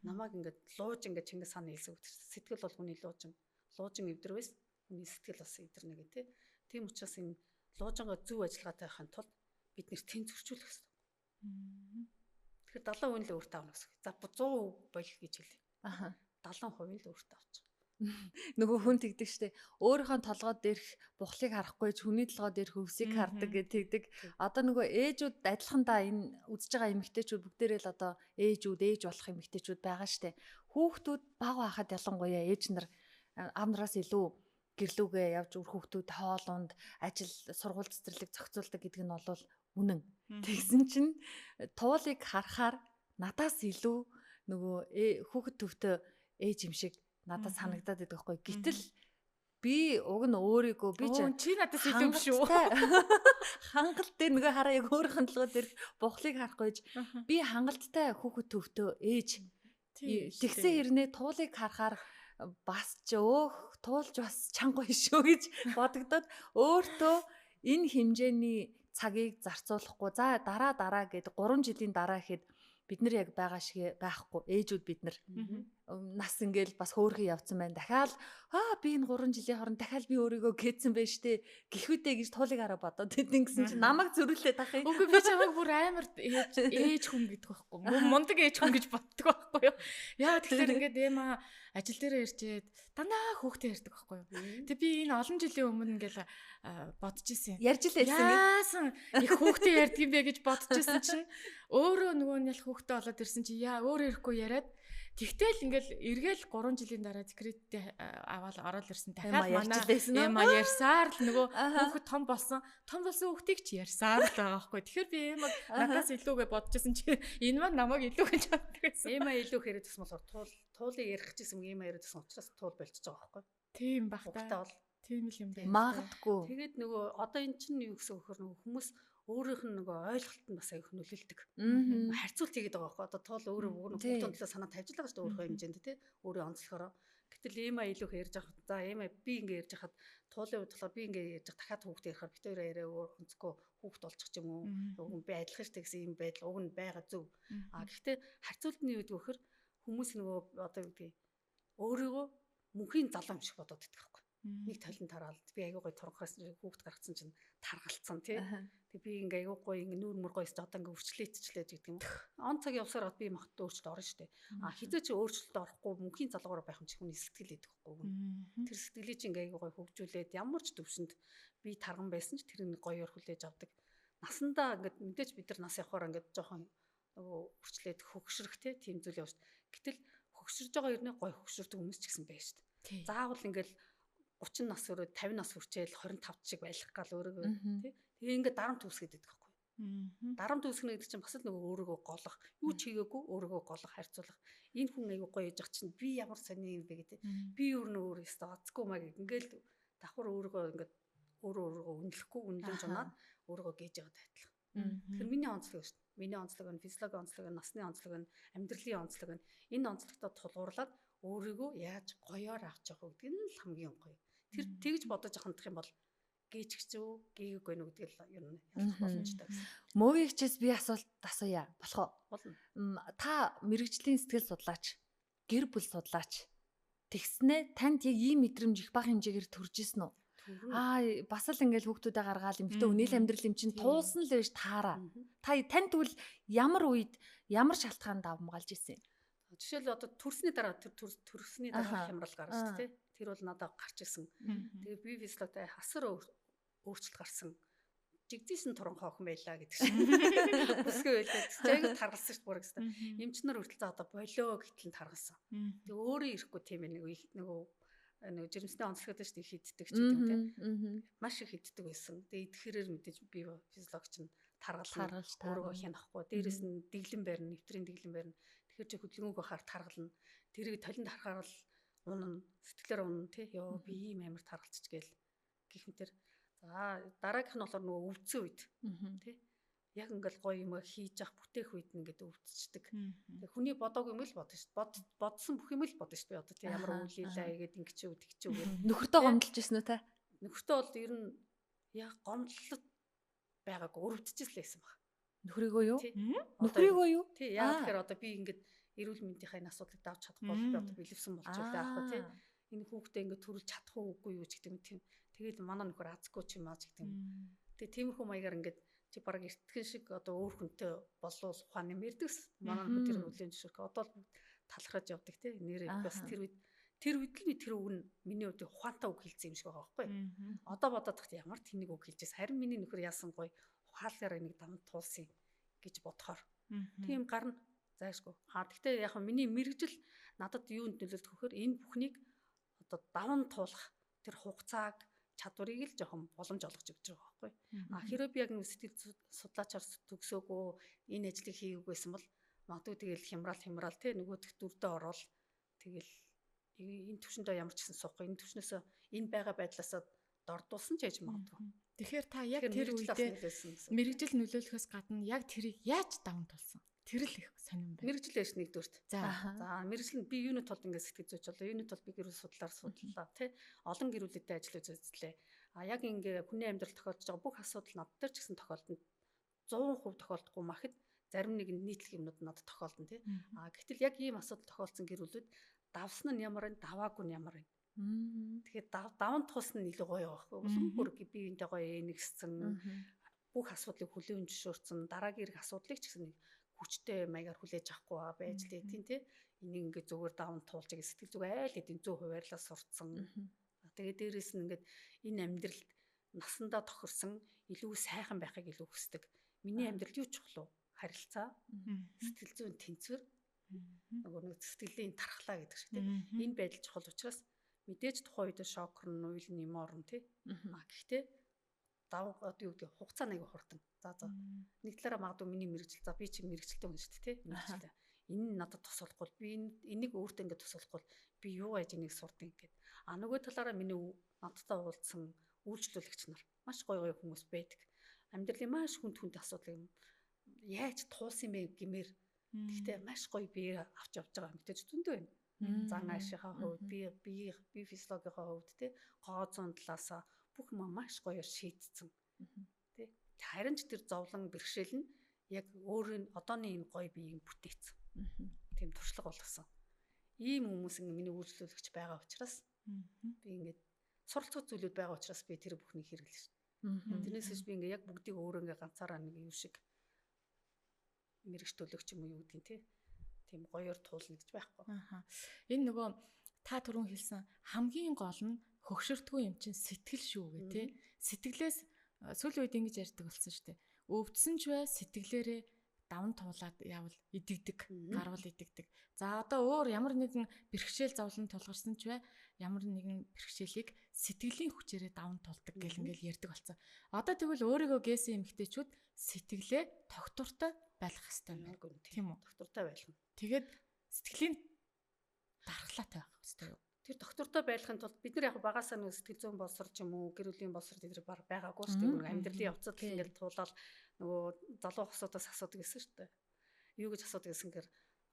Намайг ингээд лууж ингээд Чингис хааны хэлсэн үг. Сэтгэл бол хүний луужин. Луужин эвдэрвэс хүний сэтгэл бас эвдэрнэ гэх тээ. Тийм учраас энэ луужингаа зөв ажиллагаатай байхын тулд бид нэр тэнцвэржүүлэх хэрэгтэй. Тэгэхээр 70% л өөртөө авна гэсэн. За 100% болох гэж хэлье. 70% л өөртөө авчих.
Нөгөө хүн тэгдэг штэ. Өөрийнхөө толгой дээрх бухлыг харахгүй ч хүний толгой дээрх өвсийг хардаг гэж тэгдэг. Одоо нөгөө ээжүүд адилхандаа энэ үзэж байгаа эмэгтэйчүүд бүгдээрээ л одоо ээжүүд, ээж болох эмэгтэйчүүд байгаа штэ. Хүүхдүүд баг байхад ялангуяа ээж нар аав нараас илүү гэрлүүгээ явж үр хүүхдүүд хоолунд ажил сургууль цэцэрлэг зохицуулдаг гэдэг нь бол үнэн. Тэгсэн чинь туулыг харахаар надаас илүү нөгөө хүүхэд төвтөө ээж юм шиг надад санагдаад байдаг байхгүй. Гэтэл би уг нь өөрийгөө би
чи надаас илүү юм шүү.
Хангалт дээр нөгөө хараа яг өөрийнх нь толгой дээр бухлыг харахгүй би хангалттай хүүхэд төвтөө ээж. Тэгсэн хэрнээ туулыг харахаар бас ч өөх туулж бас чанга шүү гэж бодогдоод өөртөө энэ хэмжээний цагийг зарцуулахгүй за дараа гэд 3 жилийн дараа гэхэд бид нар яг байгаа шиг байхгүй ээжүүд бид нар нас ингээл бас хөөрхөн явцсан байна. Дахиад би энэ 3 жилийн хооронд дахиад би өөрийгөө гээдсэн байж тээ гэхүүдээ гэж туулыг хараа бодоод тэдэн гэсэн чинь намайг зөрүүлээ тах юм.
Үгүй би чамайг бүр амар ээж хүн гэдэг байхгүй. Мундаг ээж хүн гэж боддог байхгүй юу? Яа тэгэхээр ингээд эма ажил дээрээ ирчээд дандаа хөөхтэй ярьдаг байхгүй юу? Тэг би энэ олон жилийн өмнө ингээл бодож исэн.
Ярьж л байсан.
Яасан их хөөхтэй ярьдаг юм бэ гэж бодож исэн чинь өөрөө нөгөө нь ялах Хүүхдээ болоод ирсэн чи яа өөр ирэхгүй яриад тэгтэл ингээл эргээл 3 жилийн дараа декреттэй аваад ороод ирсэн. Дахиад манай Эма ярьсаар л нөгөө хүүхэд том болсон. Том болсон хүүхдийг чи ярьсаар л байгаа байхгүй. Тэгэхээр би Эмаг надаас илүүгээ бодож исэн чи энэ маань намайг илүү гэж боддог байсан.
Эма илүү яриад гэсэн болохоор туулыг ярих гэсэн юм Эма яриад гэсэн учраас туул болчихж байгаа байхгүй.
Тийм бах та. Тийм л юм байна.
Магадгүй.
Тэгээд нөгөө одоо эн чинь юу гэсэн вөхөр нөгөө хүмүүс өөрийнх нь нөгөө ойлголт нь бас аяг нөлөөлдөг. Харьцуулт хийгээд байгаа байхгүй. Одоо туул өөрөө хүүхдийн төлөө санаа тавьж л байгаа шүү дээ өөрийнхөө хэмжээнд тий. Өөрийн онцлогоороо. Гэтэл Эма илүү их ярьж байгаа. За Эма би ингэ ярьж хахад туулын үед болохоор би ингэ ярьж хах дахиад хүүхдээ ярихаар бит хоёр яриа өөр онцгой хүүхд болчих юм уу? Уг нь би адилхан шүү дээ гэсэн юм байдал уг нь байгаа зөв. А гэхдээ харьцуулт нь юу гэдэг вөхөр хүмүүс нөгөө одоо юу гэдгийг өөрийгөө мөнхийн залуу юм шиг бодоод идэх байхгүй. Нэг толон тараал би айгүй гоё тургахаас хүүхд гаргацсан чинь таргалцсан тий. Тэг би ингээ айгүй гоё ингээ нүүр мөр гоёс одоо ингээ өвчлээдчлээ гэдэг юм. Он цаг явсаар би махад өөрчлөлт орно штэ. А хизээ чи өөрчлөлт орохгүй мөнхийн залгуугаар байх юм чи хүний сэтгэл идэх байхгүй. Тэр сэтгэлийг чи ингээ айгүй гоё хөгжүүлээд ямар ч төвшөнд би тарган байсан ч тэр нэг гоёор хүлээж авдаг. Насандаа ингээ мэдээж бид нар нас явахаар ингээ жоохон нөгөө өвчлээд хөгшрөх тий тийм зүйл явж. Гэтэл хөгшөрж байгаа ернээ гоё хөгшөрдөг хүмүүс ч гэсэн байж штэ. Заавал ингээл 30 нас өрөө 50 нас хүрчээл 25 шиг байх гал өөрийгөө тий. Тэгээ ингээд дарамт үүсгээд идэх байхгүй. Дарамт үүсгэнэ гэдэг чинь бас л нөгөө өөрийгөө голох, юу ч хийгээгүй өөрийгөө голох, харьцуулах. Энэ хүн айгүй гоё яж чинь би ямар сони юм бэ гэдэг. Би юу нөө өөр өстө оцгүй маа гэх. Ингээл давхар өөрийгөө ингээд өөрөө өөрийгөө үнэлэхгүй, үнэлэмж унаад өөрийгөө гээж яваад адилхан. Тэгэхээр миний онцлог шүү дээ. Миний онцлог нь физиологийн онцлог нь, насны онцлог нь, амьдралын онцлог нь. Энэ онцлогтой тулгуурлаад өөрийгөө яаж гоёор авч явах вэ гэдэг нь л хамгийн гоё. Тэр тэгж бодож хандах юм бол гээч үү, гээгүй нү гэдэг л ер нь ялах боломжтой гэсэн.
Мөвигчээс би асуулт асууя. Болох уу?
Болно.
Та мэрэгжлийн сэтгэл судлаач, гэр бүл судлаач. Тэгснээ танд яг ийм мэдрэмж их бага хэмжээгээр төрж исэн үү? Аа бас л ингээл хүүхдүүдээ гаргаал эмхтэй үнэл амьдрал юм чинь туулсан л байж таараа. Та танд тэгвэл ямар үед ямар шалтгаан давмгаалж исэн юм?
Жишээл одоо төрсний дараа тэр төрсний дараа хямрал гарна шүү дээ. Тэр бол надад гарч исэн. Тэгээ би физиологтой хасар өөрчлөлт гарсан. Жигдсэн туранхай охин байлаа гэдэг шиг. Бүсгүй байлаа гэсэн. Айгу таргалсан шүү дээ бүр гэсэн. Эмчнэр хүртэл за одоо болио гэтэл нь таргалсан. Тэгээ өөрөө ирэхгүй тийм ээ нөгөө нэг жирэмсний онцлогтой шүү дээ хиддэг ч гэдэг юм те. Маш их хиддэг байсан. Тэгээ идэхэрээр мэдээж би физиологч нь таргална. Өөрийгөө хянахгүй. Дээрээс нь дэглэн барина, нэвтрийн дэглэн барина. Тэгэхээр чи хөдөлгөөнг байхаар таргална. Тэрийг толинд харахаар л унана, сэтгэлээр унана тий. Йоо би ийм амар таргалчих гээл гэх мэтэр. За дараагийнх нь болохоор нөгөө өвдсөн үед тий. Яг ингээл гоё юм хийж ах бүтээх үед нь ингээд өвдчихдэг. Тэг хүний бодоогүй юм л бодно шүү дээ. Бодсон бүх юм л бодно шүү дээ. Одоо тий ямар үйл хийлээ гээд ингэчүү тэгчүү гээд.
Нөхөртөө гомдолж ирсэн үү та?
Нөхөртөө бол ер нь яг гомдлол байгаагүй өрөвдөж л байсан баг.
Нөхрийгөө юу? Нөхрийгөө юу?
Тий, яа тэгэхээр одоо би ингээд эрүүл мэндийнхаа энэ асуудлыг давж чадахгүй бол би одоо бэлэвсэн болчихлоо аах вэ тий. Энэ хүүхдээ ингээд төрүүлж чадах уу үгүй юу ч гэдэг юм тийм. Тэгэл манай нөхөр азгүй ч юм аа ч гэдэг юм. Тэгээ тиймэрхүү маягаар ингээд чи бараг эртгэн шиг одоо өөр хүнтэй болвол ухаан юм ярьдагс. Манай нөхөр тэр хүлээн зөвшөөрөх. Одоо л талархаж явдаг тий. Нэрээ бас тэр үед л би тэр үг нь миний хувьд ухаантай үг хэлсэн юм шиг байгаа байхгүй. Одоо бодоод тахт ямар тэнэг үг хэлжээс харин миний нөхөр яасан гоё ухаалаараа нэг даван туулсан гэж бодохоор тийм гарна зайшгүй. А тэгтээ яг миний мэрэгжил надад юунд нөлөөлөх вөхөр энэ бүхнийг одоо даван туулах тэр хугацааг чадварыг л жоохон боломж олгож өгч байгаа байхгүй. А хэрвээ би яг нэг сэтгэл судлаачаар төгсөөгөө энэ ажлыг хийгээгүй байсан бол магадгүй тэгэл хямраал те нөгөөх дүрдээ орвол тэгэл энэ төвшөндөө ямар ч гэсэн суухгүй энэ төвшнөөсөө энэ байгаа байдлаасаа дордуулсан ч яж магадгүй.
Тэгэхээр та яг тэр үедээ мэрэгжил нөлөөлөхөөс гадна яг тэрийг яаж даван тулсан? Тэр л их сонирн байна.
Мэрэгжил яаш нэгдүгürt. За мэрэгжил нь би юуны тулд ингээд сэтгэл зүйч болоо, юуны тулд би гэр бүл судлаар судлаа тий. Олон гэр бүлтэй ажил үзүүллээ. А яг ингээд хүний амьдрал тохиолдож байгаа бүх асуудал над дээр ч гэсэн тохиолдоно. 100% тохиолдохгүй махад зарим нэг нийтлэг юмнууд надад тохиолдоно тий. А гэтэл яг ийм асуудал тохиолдсон гэр бүлүүд давсан нь ямар вэ? Даваагүй нь ямар вэ? Тэгэхээр даван тулсан нь илүү гоё байхгүй. Улам бүр биеиндээ гоё энэгссэн бүх асуудлыг хүлээн зөвшөөрсөн дараагийн ирэх асуудлыг ч гэсэн нэг хүчтэй маягаар хүлээж авахгүй байж л тийм тий. Энийг ингээд зүгээр даван туулж байгаа сэтгэл зүг айл хэдийн зөв хуваарлаа сурцсан. Тэгээ дээрэс нь ингээд энэ амьдралд насандаа тохирсон илүү сайхан байхыг илүү хүсдэг. Миний амьдрал юу чухал вэ? харилцаа, сэтгэл зүйн тэнцвэр, нөгөө нэг сэтгэлийн тархлаа гэдэг шиг тийм. Энэ байдал чухал учраас мэдээж тухайн үед шокер нь уйл нь юм орно тий. А гэхдээ даван одоо юу гэдэг хугацаа нэг хурдан. За за. Нэг талаараа магадгүй миний мэргэжил за би чи мэргэжилтэй хүн шүү дээ тий. Мэргэжилтэй. Энэ нь надад тусалахгүй би энийг өөртөө ингээд тусалахгүй би юу яаж энийг сурдیں гэд. А нөгөө талаараа миний надтай уулзсан үйлчлүүлэгч нар маш гоё гоё хүмүүс байдаг. Амьдралын маш хүнд хүнд асуудал юм яаж туулсан юм бэ гэмээр. Гэхдээ маш гоё бие авч явж байгаа эмэгтэйч зөндөө байна. Зан аашийнхаа хувьд бие бие бие физиологийнхаа хувьд тий гоо зүүн талаасаа бүх юм маш гоёор шийдсэн. Тий. Харин ч тэр зовлон бэрхшээл нь яг өөрөө одооны энэ гоё биеийг бүтээсэн. Тийм туршлага болгосон. Ийм хүмүүс ингээ миний үйлчлүүлэгч байгаа учраас би ингээд суралцах зүйлүүд байгаа учраас би тэр бүхнийг хэрэглэж шин. Тэрнээс биш би ингээ яг бүгдийг өөрөө ингээ ганцаараа нэг юм шиг мэрэгч төлөгч юм уу юу гэдгийг тий. Тийм гоёор туулна гэж байхгүй.
Аха. Энэ нөгөө та түрүүн хэлсэн хамгийн гол нь хөгшөртгөө юм чинь сэтгэл шүү гэ тий. Сэтгэлээс сүүлийн үед ингэж ярьдаг болсон шүү дээ. Өвдсөн ч бай сэтгэлээрээ даван туулаад явал идэгдэг, гарвал идэгдэг. За одоо өөр ямар нэгэн бэрхшээл зовлон тулгарсан ч бай ямар нэгэн бэрхшээлийг сэтгэлийн хүчээрээ даван туулдаг гэл ингээл ярьдаг болсон. Одоо тэгвэл өөрийгөө гээсэн эмэгтэйчүүд сэтгэлээ тогтвортой байх хэрэгтэй юм байна. Тийм үү?
Тогтвортой байх.
Тэгээд сэтгэлийн дархлаатай байх хэрэгтэй юу?
Тэр доктортой байхын тулд бид нар яг багасаа нэг сэтгэл зүйн боловсрол ч юм уу гэр бүлийн боловсрол энэ баг байгаагүй шүү дээ. Амьдралын явцад ингээл туулаад нөгөө залуу хосуудаас асуудаг гэсэн шүү дээ. Юу гэж асуудаг гэсэн гэр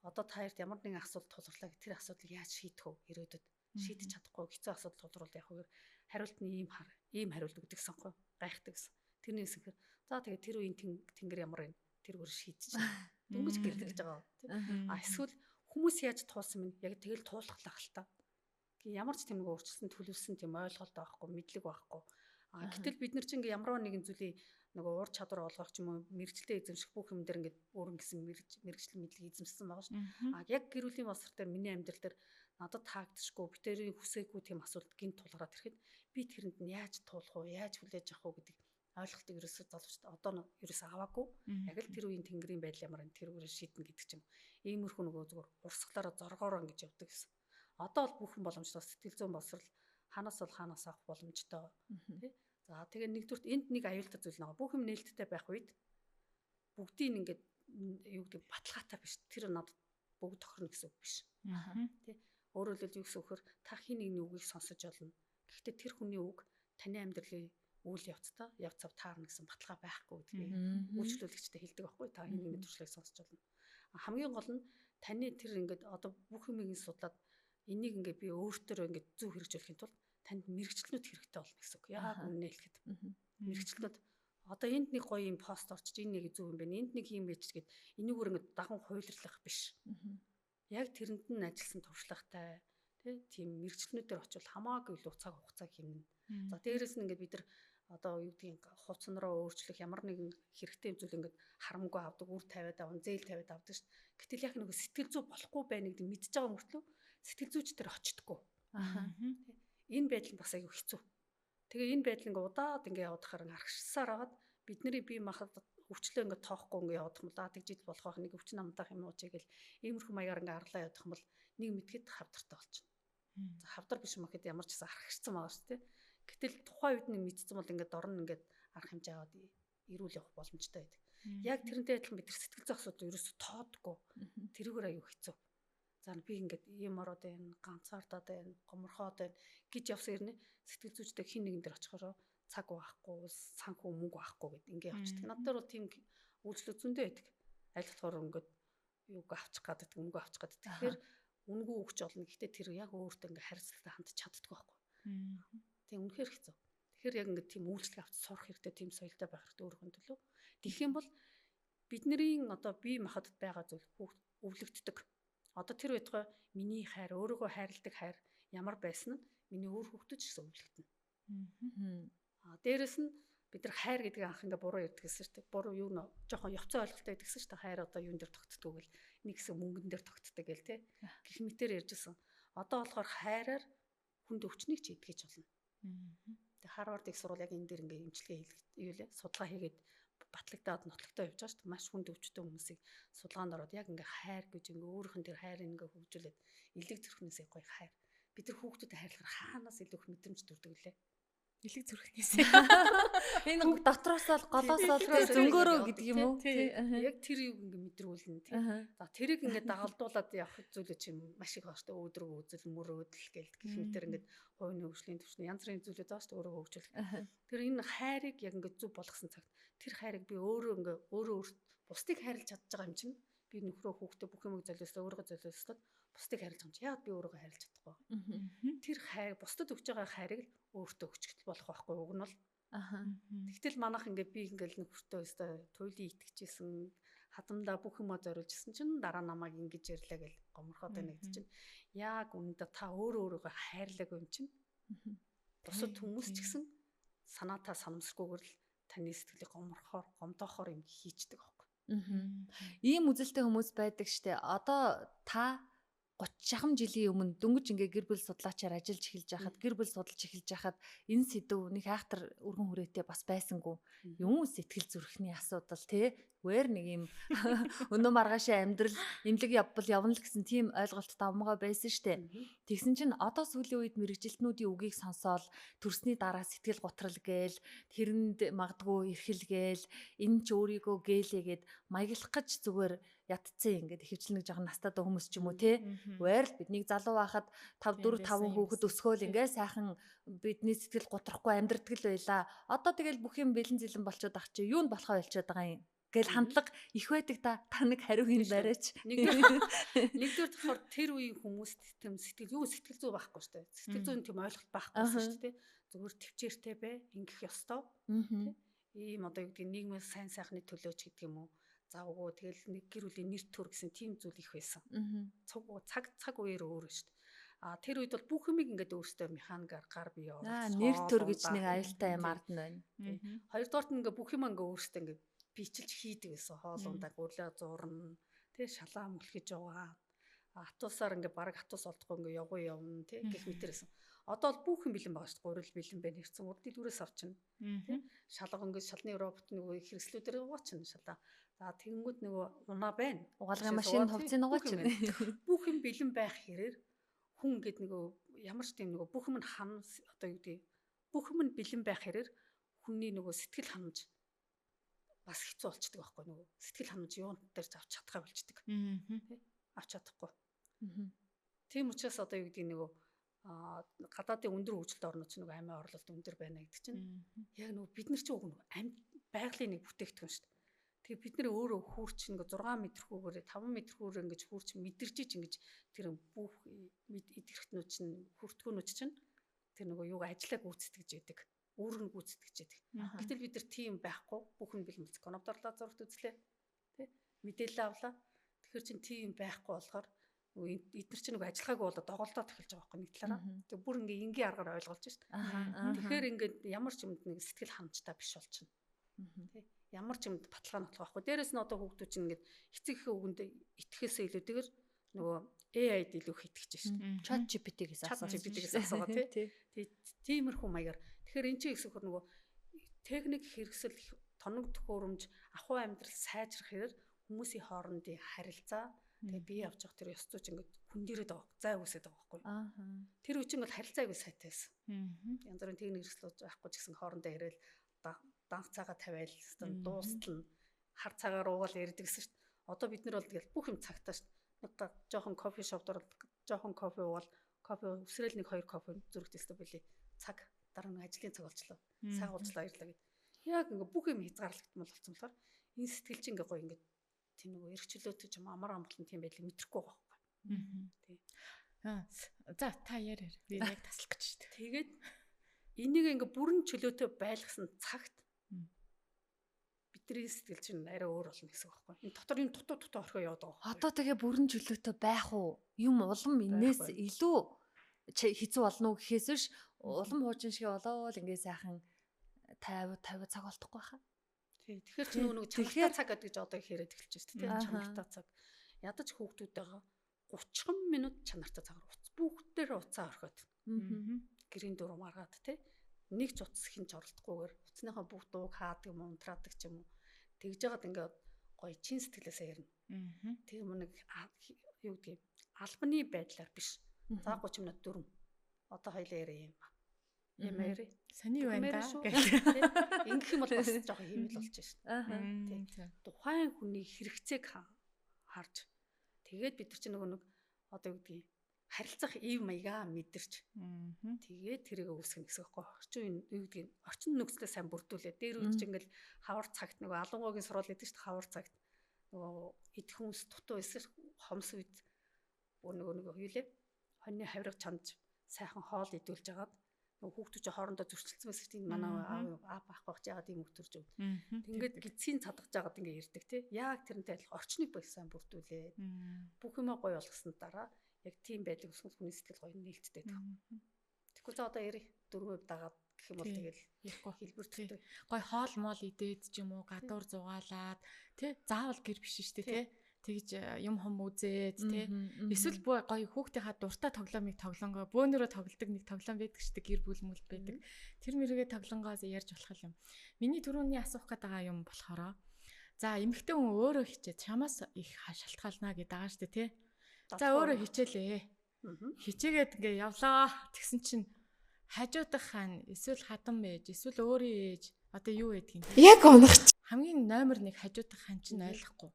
одоо та хоёрт ямар нэгэн асуудал тулгарлаа гэх тэр асуудлыг яаж шийдэх вэ? Ирээдүйд шийдэж чадахгүй хэцүү асуудал тулгарвал яг вэ? Хариулт нь ийм хариулт өгдөг гэсэн юм. Гайхдаг гэсэн. Тэрний хэсгээр за тэгээд тэр үеийн тэнгэр ямар вэ? Тэр өөр шийдэж. Дөнгөж гэрдэж байгаа. А эсвэл хүмүүс яаж туулсан юм? Яг тэгэл туулхлаа л та. Ямар ч тийм нэг өөрчлөсөн төлөвлөсөн тийм ойлголт байхгүй, мэдлэг байхгүй. А гэтэл бид нар чинь ингээ ямар нэгэн зүйлийг нөгөө уур чадвар олгох ч юм уу мэргэжлээ эзэмших бүх юм дээр ингээд өөр ингэсэн мэргэжил мэдлэг эзэмшсэн байгаа шүү. А яг гэр бүлийн боловсрол дээр миний амьдрал дээр надад таагдчихгүй, битэрийн хүсээгүй тийм асуудал гинт тулгараад ирэхэд би тэрэнд нь яаж туулах уу, яаж хүлээж авах уу гэдэг ойлголтыг ерөөсөө залуучд одоо нь ерөөсөө аваагүй. Яг л тэр үеийн тэнгэрийн байдал ямар энэ тэр үеэр шийднэ гэдэг ч юм. Иймэрхүү нөгөө зүгээр урсгалаараа зоргоороо ингэж явдаг гэсэн. Одоо бол бүх боломжтой сэтгэл зүйн боловсрол ханаас бол ханаас авах боломжтой тий. За тэгээ нэгдүгürt энд нэг аюултай зүйл нэг бүх юм нээлттэй байх үед бүгдийг ингээд юу гэдэг баталгаатай биш. Тэр надад бүгд тохирно гэсэн үг биш. Тий. Өөрөөр хэлбэл юу гэсэн үхээр та хин нэгний үгийг сонсож олно. Гэхдээ тэр хүний үг таны амьдралын үйл явцдаа явц таарна гэсэн баталгаа байхгүй гэдгийг үйлчлүүлэгчтэй хэлдэг байхгүй. Та хин нэгний туршлагыг сонсож олно. Хамгийн гол нь таны тэр ингээд одоо бүх юмыг судлаад энийг ингээд би өөртөө ингээд зөв хэрэгжүүлэхийн тулд танд мэргэжлэнүүд хэрэгтэй болно гэсэн үг. Яг үнэ хэлэхэд. Мэргэжлэнүүд одоо энд нэг гоё юм пост орчиж энэ нэг зөв юм байна. Энд нэг юм байж гээд энийгээр ингээд даган хуйлрлах биш. Яг тэрэнд нь ажилласан туршлагатай тийм мэргэжлэнүүдээр очивол хамаагүй илүү цаг хугацаа хэмнэ. За дээрэс нь ингээд бид нар одоо юу гэдгийг хувцсан руу өөрчлөх ямар нэгэн хэрэгтэй зүйл ингээд харамгүй авдаг, үр тавиад аван, зээл тавиад авдаг шүү дээ. Гэтэл яг нэг сэтгэл зүй болохгүй байна гэдэг мэдж байгаа мөртлөө сэтгэл зүйч тэр очдоггүй. Аа. Энэ байдал нь бас аюу хэцүү. Тэгээ энэ байдал ингээ удаад ингээ явуудахаар ингээ аргашсаар хагаад бидний бие махбод өвчлөө ингээ тоохгүй ингээ явуудах юм бол аа тэгж ил болох байх нэг өвчин амдах юм уу чигээл иймэрхүү маягаар ингээ арлаа явах юм бол нэг мэдхэд хавдартай болчихно. За хавдар биш юм гэхэд ямар ч гэсэн аргашсан байгаа шүү дээ. Гэтэл тухайн үед нэг мэдсэн бол ингээ дорн ингээд арга хэмжээ аваад эрүүл явах боломжтой байдаг. Яг тэрнтэй адилхан бид нар сэтгэл зүйн асуудал ерөөсө тоодгүй. Тэрүүгээр аюу хэцүү. За би ингээд ийм ороод байна, ганцаардаад байна, гоморхоод байна гэж явсан ирнэ. Сэтгэл зүйчтэй хин нэгэн дээр очихороо цаг байхгүй, санхүү мөнгө байхгүй гэд ингээ явчихдаг. Над дээр бол тийм үйлчлэг зөндөө байдаг. Аль болохоор ингээд юуг авчих гадаг, мөнгө авчих гадаг. Тэгэхээр үнэгүй өгч олно. Гэхдээ тэр яг өөртөө ингээ хариуцлагатай хандж чаддаггүй байхгүй. Тийм үнэхээр хэцүү. Тэгэхээр яг ингээд тийм үйлчлэг авч сурах хэрэгтэй, тийм соёлтой байх хэрэгтэй өөрийнхөө төлөө. Тэгэх юм бол бидний одоо бие махбодод байгаа зүйл өвлөгддөг. Одоо тэр байтугай миний хайр, өөрийгөө хайрладаг хайр ямар байсан нь миний өөр хүүхдүүд ч гэсэн өвлөгдөнө. Аа дээрэс нь бид нар хайр гэдгийг анх ингээ буруу ярьдаг гэсэн шүү дээ. Буруу юу нэ жоохон явцсан ойлголттой байдаг гэсэн шүү дээ. Хайр одоо юун дээр тогтдгоо гэл нэг хэсэг мөнгөн дээр тогтдог гэл те. Гэх мэтэр ярьжсэн. Одоо болохоор хайраар хүнд өвчнийг ч эдгэж болно. Тэгээ Харвард их сургууль яг энэ дээр ингээ эмчилгээ хийлгэх юу лээ судалгаа хийгээд батлагдаад нотлогтой явж байгаа шүү дээ. Маш хүнд өвчтөй хүмүүсийг судалгаанд ороод яг ингээ хайр гэж ингээ өөрийнх нь тэр хайрыг ингээ хөгжүүлээд элэг зүрхнээсээ гоё хайр. Бид нар хүүхдүүдэд хайрлахаар хаанаас илүү их мэдрэмж төрдөг лээ.
Элэг зүрхнээсээ.
Энэ дотроос л голоос л зөнгөөрөө гэдэг юм уу?
Яг тэр юг ингээ мэдрүүлнэ тий. За тэрийг ингээ дагалдуулаад явах зүйлүүд чинь маш их байна шүү дээ. Өөдрөг үзэл, мөрөөдөл гэл гэх мэтэр ингээд хувийн хөгжлийн түвшний янз бүрийн зүйлүүд байгаа шүү дээ. Өөрөө хөгжүүлэх. Тэр энэ хайрыг яг ингээ зөв болгосон цагт тэр хайрыг би өөрөө ингээ өөрөө бусдыг хайрлаж чадж байгаа юм чинь би нөхрөө хүүхдээ бүх юмыг золиослоо өөрийгөө золиослоод бусдыг хайрлаж байгаа юм чи яагаад би өөрийгөө хайрлаж чадахгүй. Тэр хайр бусдад өгч байгаа хайрыг л өөртөө өгч болох байхгүй уг нь бол. Тэгтэл манайх ингээ би ингээл нөхөртөө өстой туйлын итгэжсэн хадамдаа бүх юмаа зориулжсэн чинь дараа намайг ингэж ярьлаа гэл гоморхоод байна гэдэг чинь яг үүндээ та өөрөө өөрийгөө хайрлаагүй юм чинь бусад хүмүүс ч гэсэн санаатаа санамсаргүйгээр л таны сэтгэлийг гоморхоор гомдоохоор юм хийчдэг байхгүй.
Ийм үзэлтэй хүмүүс байдаг штэ. Одоо та 30 шахам жилийн өмнө дөнгөж ингээ гэр бүл судлаачаар ажиллаж эхэлж байхад гэр бүл судалж эхэлж байхад энэ сэдв нэг айхтар өргөн хүрээтэй бас байсангүй. Юм сэтгэл зүрхний асуудал те. Зүгээр нэг юм өнөө маргаашаа амьдрал эмнэлэг явбал явна л гэсэн тийм ойлголт давмгаа байсан штэ. Тэгсэн чинь одоо сүүлийн үед мэрэгжилтнүүдийн үгийг сонсоол төрсний дараа сэтгэл готрол гээл тэрэнд магадгүй эрхэл гээл энэ ч өөрийгөө гэлээгээд маяглах гэж зүгээр ятцсан ингээд ихэвчлэн нэг жоохон настаа дөө хүмүүс ч юм уу те. Зүгээр л биднийг залуу байхад 5 4 5 хүүхэд өсгөөл ингээ сайхан бидний сэтгэл готрахгүй амьдрдаг л байлаа. Одоо тэгэл бүх юм бэлэн зэлэн болчиход ах чи юунд болохоо болчиход байгаа юм гэл хандлага их байдаг та. Та нэг хариу хийн бариач.
Нэгдүгээр болохоор тэр үеийн хүмүүст тийм сэтгэл юу сэтгэл зүй байхгүй шүү дээ. Сэтгэл зүйн тийм ойлголт байхгүй шүү дээ. Зүгээр төвчээртэй бай, ингэх ёстой. Тэ. Ийм одоо юу гэдэг нийгмийн сайн сайхны төлөө ч гэдэг юм уу. Завгүй тэгэл нэг гэр бүлийн нэр төр гэсэн тийм зүйл их байсан. Цаг үеэр өөр шүү дээ. А тэр үед бол бүх юмыг ингээд өөртөө механикаар гар бие оруулах.
Нэр төр гэж нэг аюултай юм ард нь байна.
Хоёрдугаарт нь ингээд бүх юм ингээд өөртөө ингээд бичилж хийдэг гэсэн. Хоол ундаа гурлаа зурна, тэ шалаа мөлхөж яваа. Атусаар ингээд бараг атус олдохгүй ингээд явгуу явна, тэ гэх мэтэрсэн. Одоо бол бүх юм бэлэн байгаа шүү дээ. Гурил бэлэн байна. Хэрцэн урд дэлгүүрээс авчна, тэ. Шалга ингээд шалны робот нөгөө хэрэгслүүдээр угаачна шалаа. За тэгэнгүүт нөгөө унаа байна.
Угаалгын машин хувцсыг угаачна.
Бүх юм бэлэн байх хэрээр хүн ингээд нөгөө ямар ч тийм нөгөө бүх юм нь хам одоо юу гэдэг бүх юм нь бэлэн байх хэрээр хүний нөгөө сэтгэл ханамж бас хэцүү болчдөг байхгүй нөгөө сэтгэл ханамж юун дээр ч авч чадхаа болчдөг. Тэ авч чадахгүй. Тийм учраас одоо юу гэдэг нөгөө гадаадын өндөр хөгжилтэй орнууд чинь нөгөө амиа орлолт өндөр байна гэдэг чинь яг нөгөө бид нар чинь уг нөгөө ам байгалийн нэг бүтээгдэхүүн шүү дээ. Тэгээ бид нэр өөрөө хүүрч ингээ 6 м хүүгээр 5 м хүүгээр ингэж хүүрч мэдэрч ингэж тэр бүх эд эрхтнүүд чинь хүртгүүнүүд чинь тэр нөгөө юуг ажлаа гүйцэтгэж яадаг. Үүрэг нь гүйцэтгэж яадаг. Гэтэл бид нар тийм байхгүй бүх нь бэлэн болц. Конопторлоо зурагт үзлээ. Тэ мэдээлэл авлаа. Тэгэхээр чин тийм байхгүй болохоор нөгөө эднэр чинь нөгөө ажиллагаагүй болоод доголдоод эхэлж байгаа байхгүй нэг талаараа. Тэгээ бүр ингээ энгийн аргаар ойлгуулж шít. Тэгэхээр ингээд ямар ч юмд нэг сэтгэл ханамжтай биш болчихно. Тэ ямар ч юмд баталгаа нотлох байхгүй. Дээрээс нь одоо хүүхдүүд чинь ингээд эцэг эхийн үгэнд итгэхээсээ илүүтэйгээр нөгөө AI-д илүү их итгэж шít.
Chat GPT-гээс асууж.
Chat GPT-гээс асуугаа тий. Тиймэрхүү маягаар. Тэгэхээр эн чинь ихсэхөр нөгөө техник хэрэгсэл тоног төхөөрөмж ахуй амьдрал сайжрах хэрээр хүмүүсийн хоорондын харилцаа тэгээ бие авч явах тэр ёс зүйч ингээд хүн дээрээ байгаа зай үүсээд байгаа байхгүй. Тэр үе чинь бол харилцаа аягүй сайтай байсан. Янз бүрийн техник хэрэгслүүд байхгүй ч гэсэн хоорондоо яриад данх цагаа тавиал дуустал нь хар цагаар уугаал ярьдаг гэсэн шүү дээ. Одоо бид нар бол тэгэл бүх юм цагтаа шүү дээ. Нэг жоохон кофе шоп дор жоохон кофе уугаал кофе өсрөөл нэг 2 кофе зүрхт өстө билий. Цаг дараа нэг ажлын цаг болчлоо. Цаг болчлоо баярлаа гэд. Яг ингээ бүх юм хязгаарлагдмал болсон болохоор энэ сэтгэл чинь ингээ гоё ингээ тийм нөгөө эрх чөлөөтэй ч юм амар амгалан тийм байдлыг мэдрэхгүй байгаа байхгүй.
Тий. За та яриар. Би яг таслах гэж шүү дээ.
Тэгээд энийг ингээ бүрэн чөлөөтэй байлгасан цагт бидний сэтгэл чинь арай өөр болно гэсэн үг байхгүй. Энэ дотор юм дутуу дутуу орхио яваад байгаа байхгүй.
Одоо тэгээ бүрэн чөлөөтэй байх уу? Юм улам энээс илүү хэцүү болно уу гэхээс биш улам хуучин шиг болоо л ингээ сайхан 50 50 цаг болтохгүй хаа.
Тий. Тэгэхээр чи нөгөө чанартай цаг гэдэг ч одоо их яриад эхэлж байна шүү дээ. Чанартай цаг. Ядаж хүүхдүүдтэйгээ 30 минут чанартай цагаар уц бүгдээр уцаа орхиод. Гэрийн дөрөв маргаад тий. Нэг ч утас хинч оролдохгүйгээр утасныхаа бүх дууг хаадаг юм уу, унтраадаг ч юм уу. Тэгж жагаад ингээд гоё чин сэтгэлээсээ ярина. Тэр нэг юу гэдгийг албаны байдлаар биш. За 30 минут 4. Одоо хоёлаа яриа юм. Юм яриа.
Сони юу байна да
гэх. Ингэх юм бол бас жоохон хиймэл болж шин. Тийм. Тухайн хүний хэрэгцээг харж тэгээд бид нар чинь нөгөө нэг одоо юу гэдгийг харилцах ив маягаа мэдэрч тэгээд тэрийг үүсгэн гэсэн үг байхгүй. Орчин юу гэдгийг орчин нөхцөлөө сайн бүрдүүлээ. Дээр үуч ингээл хавар цагт нөгөө алангуугийн сурвал гэдэг чинь хавар цагт нөгөө идэх хүмүүс дутуу байсан хомс үед бүр нөгөө нэг юу лээ хоньны хавирга чамж сайхан хоол идүүлж агаад нөгөө хүүхдүүд чинь хоорондоо зөрчилсөн байсан чинь манай аав байхгүй байх яагаад ийм үг төрж өв. Ингээд гидсийн цадгаж агаад ингээд ирдэг тий. Яг тэрнтэй адилхан орчныг бас сайн бүрдүүлээд бүх юмаа гоё болгосон дараа яг тийм байдлыг өсгөх хүний сэтгэл гоё нээлттэй байдаг. Тэгэхгүй за одоо ярив 4% дагаад гэх юм бол тэгэл
ярихгүй
хэлбэр төтэй.
Гоё хоол моол идээд ч юм уу гадуур зугаалаад тий заавал гэр биш шүү дээ тий. Тэгж юм хом үзээд тий. Эсвэл гоё хүүхдийнхаа дуртай тоглоомыг тоглонгоо бөөнөрөө тоглодог нэг тоглоом байдаг шүү дээ, гэр бүл мүл байдаг. Тэр мэргээ тоглонгоос ярьж болох юм. Миний түрүүний асуух гээд байгаа юм болохоор за эмэгтэй хүн өөрөө хичээд чамаас их шалтгаална гэдэг байгаа шүү дээ тий. За өөрөө хичээлээ. Хичээгээд ингээ явлаа. Тэгсэн чинь хажуудах хаан эсвэл хатан ээж эсвэл өөрийн ээж одоо юу байдгийг
яг унах
хамгийн номер 1 хажуудах хаан чинь ойлгохгүй.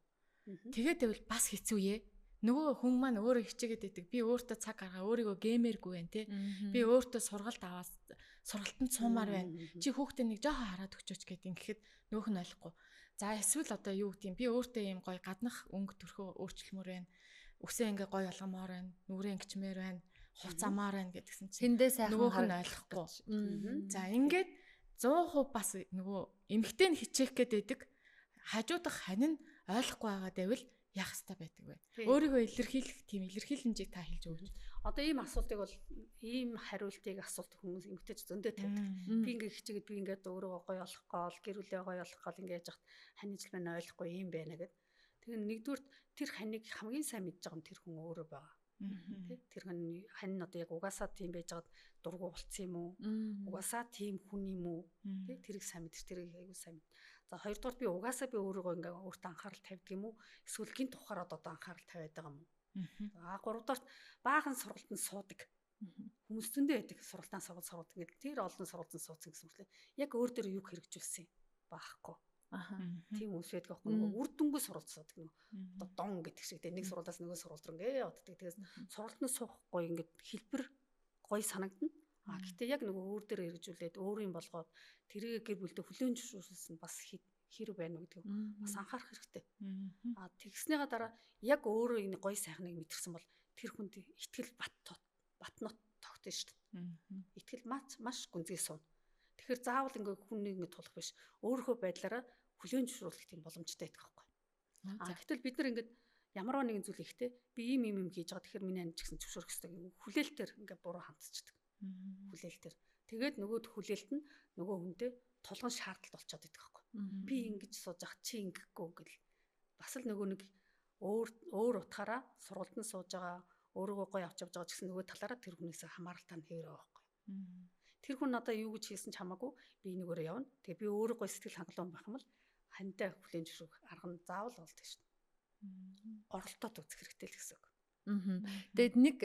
Тэгээд байвал бас хэцүү ээ. Нөгөө хүн маань өөрөө хичээгээд байдаг. Би өөртөө цаг гаргаа, өөрийгөө гэмээргүй байна те. Би өөртөө сургалт аваад сургалтанд суумаар байна. Чи хүүхдээ нэг жоохон хараад өгчөөч гэдэг ингэхэд нөөх нь ойлгохгүй. За эсвэл одоо юу гэдгийг би өөртөө ийм гоё гаднах өнгө төрхөө өөрчлөмөр байна. Үсээ ингээ гоё болгомоор байна. Нүрээ ингэчмээр байна. Хувц амаар байна гэдгсэн чинь
тэндээ сайхан
нөгөөх нь ойлгохгүй. За ингээд 100% бас нөгөө эмэгтэй нь хичээх гээд байдаг. Хажуудах хань нь ойлгохгүй байгаа дэвэл яах ёстой байдаг вэ? Өөрийгөө илэрхийлэх тийм илэрхийлэмжийг та хэлж өгөөч.
Одоо ийм асуултыг бол ийм хариултыг асуулт хүмүүс эмэгтэйч зөндөө тавьдаг. Би ингээ хичээгээд би ингээд өөрийгөө гоё олох гол, гэр бүлээ гоё олох гол ингээ яж хат хань ижил маань ойлгохгүй юм байна гэд. Тэгэхээр нэгдүгürt тэр ханыг хамгийн сайн мэдж байгаа нь тэр хүн өөрөө байгаа. Тэ тэр хань нь одоо яг угаасаа тийм байж байгаад дургу болцсон юм уу? Угаасаа тийм хүн юм уу? Тэ тэрийг сайн мэдэр, тэрийг аягүй сайн мэд. За хоёрдугаар би угаасаа би өөрийгөө ингээ өөртөө анхаарал тавьдаг юм уу? Эсвэл гинт ухаарад одоо анхаарал тавиад байгаа юм уу? За гуравдугаарт баахан сургалтанд суудаг. Хүмүүс зөндөө байдаг сургалтаа сургууль ингээд тэр олон сургалтанд суудсан гэсэн мэтлээ. Яг өөр дээр юу хэрэгжүүлсэн баахгүй. Тийм хүмүүс байдаг аахгүй нөгөө үр дүнгүй сургалт суудаг нөгөө одоо дон гэдэг шиг тэ нэг сургуулиас нөгөө сургууль руу ингээ явдаг. Тэгээс сургалтанд суухгүй ингээд хэлбэр гоё санагдана. А гэтээ яг нөгөө өөр дээр хэрэгжүүлээд өөрийн болгоод тэрийг гэр бүлдээ хүлээн зөвшөөрсөн бас хэрэг байна уу гэдгийг бас анхаарах хэрэгтэй. А тэгснийхаа дараа яг өөрөө энэ гоё сайхныг мэдэрсэн бол тэр хүнд итгэл батнот тогтно шүү дээ. Итгэл маш гүнзгий сууна. Тэгэхээр заавал ингээ хүнийг ингээ тулах биш. Өөрийнхөө байдлаараа хүлээн зөвшөөрөх тийм боломжтой байдаг байхгүй. А гэтэл бид нар ингээд ямар нэгэн зүйл ихтэй би ийм ийм юм хийж байгаа тэгэхээр миний амж гэсэн зөвшөөрөх ёстой гэх хүлээлтээр ингээ буруу хандчихдаг. Хүлээлтээр. Тэгээд нөгөө хүлээлт нь нөгөө хүндээ тулгын шаардлагатай болчиход идэх байхгүй. Би ингэж сууж ах чи ингэхгүй гэл бас л нөгөө нэг өөр утгаараа сургалтанд сууж байгаа өөрийгөө гоё авч явж байгаа гэсэн нөгөө талаараа тэр хүнээс хамааралтай нь хэвээр байгаа байхгүй. Тэр хүн надаа юу гэж хэлсэн ч хамаагүй би энэгээрээ явна. Тэгээ би өөрөө гоё сэтгэл хангалуун байх юм бол хантай хүлээн зөвшөөрөх арга нь заавал болдог шүү дээ. Оролдоод үзэх хэрэгтэй л гэсэн үг.
Тэгээд нэг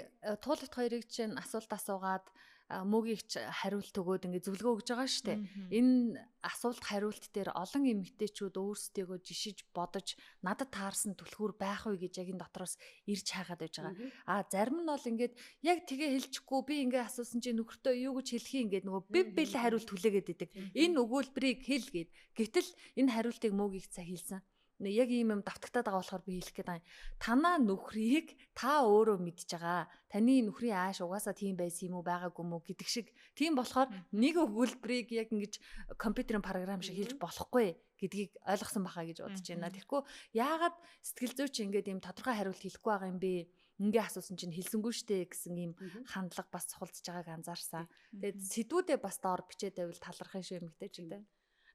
туулалт хоёрыг чинь асуулт асуугаад мөгийг хариулт өгөөд ингээ зөвлөгөө өгж байгаа шүү дээ. Энэ асуулт хариулт дээр олон эмэгтэйчүүд өөрсдийгөө жишиж бодож надад таарсан түлхүүр байх уу гэж яг энэ дотроос ирж хайгаад байж байгаа. А зарим нь бол ингээд яг тэгээ хэлчихгүй би ингээ асуусан чинь нөхөртөө юу гэж хэлхий ингээд нөгөө бив бэлэн хариулт хүлээгээд идэг. Энэ өгүүлбэрийг хэл гээд. Гэтэл энэ хариултыг мөгийг цаа хэлсэн. Яг ийм юм давтагтаад байгаа болохоор би хэлэх гээд байгаа юм. Танаа нөхрийг та өөрөө мэдж байгаа. Таны нөхрийн ааш угаасаа тийм байсан юм уу байгаагүй юм уу гэдэг шиг. Тийм болохоор нэг өгүүлбэрийг яг ингэж компьютерийн програм шиг хэлж болохгүй гэдгийг ойлгосон баха гэж бодож байна. Тэгэхгүй яагаад сэтгэл зүйч ингээд ийм тодорхой хариулт хэлэхгүй байгаа юм бэ? Ингээ асуусан чинь хэлсэнгүй штэ гэсэн ийм хандлага бас цухалдж байгааг анзаарсан. Тэгээд сэдвүүдээ бас доор бичээд байвал талархах шүү юм гэдэг чинь.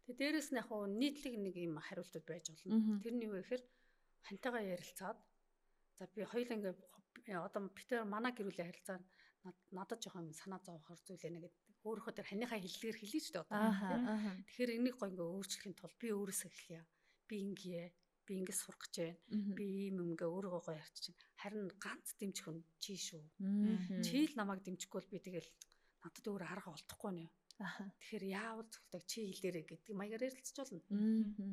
Тэгээ дээрэс нь яг хуу нийтлэг нэг юм хариултууд байж болно. Тэр нь юу вэ гэхээр хантайгаа ярилцаад за би хоёул ингээ одоо битэр манай гэр бүлийн харилцаа надад жоохон санаа зовхор зүйл ээ нэгэд өөрөөхөө тэр ханыхаа хэллэгээр хэлнэ шүү дээ одоо. Тэгэхээр энийг гоё ингээ өөрчлөхийн тулд би өөрөөсөө эхлэе. Би ингэе, би ингэ сурах гэж байна. Би ийм юм ингээ өөрийгөө гоё ярьчих чинь. Харин ганц дэмжих нь чи шүү. Чи л намайг дэмжихгүй бол би тэгэл надад өөр арга олдохгүй нэ. Тэгэхээр яавал зөвхөлтөг чи хэлээрэй гэдэг маягаар ярилцж болно.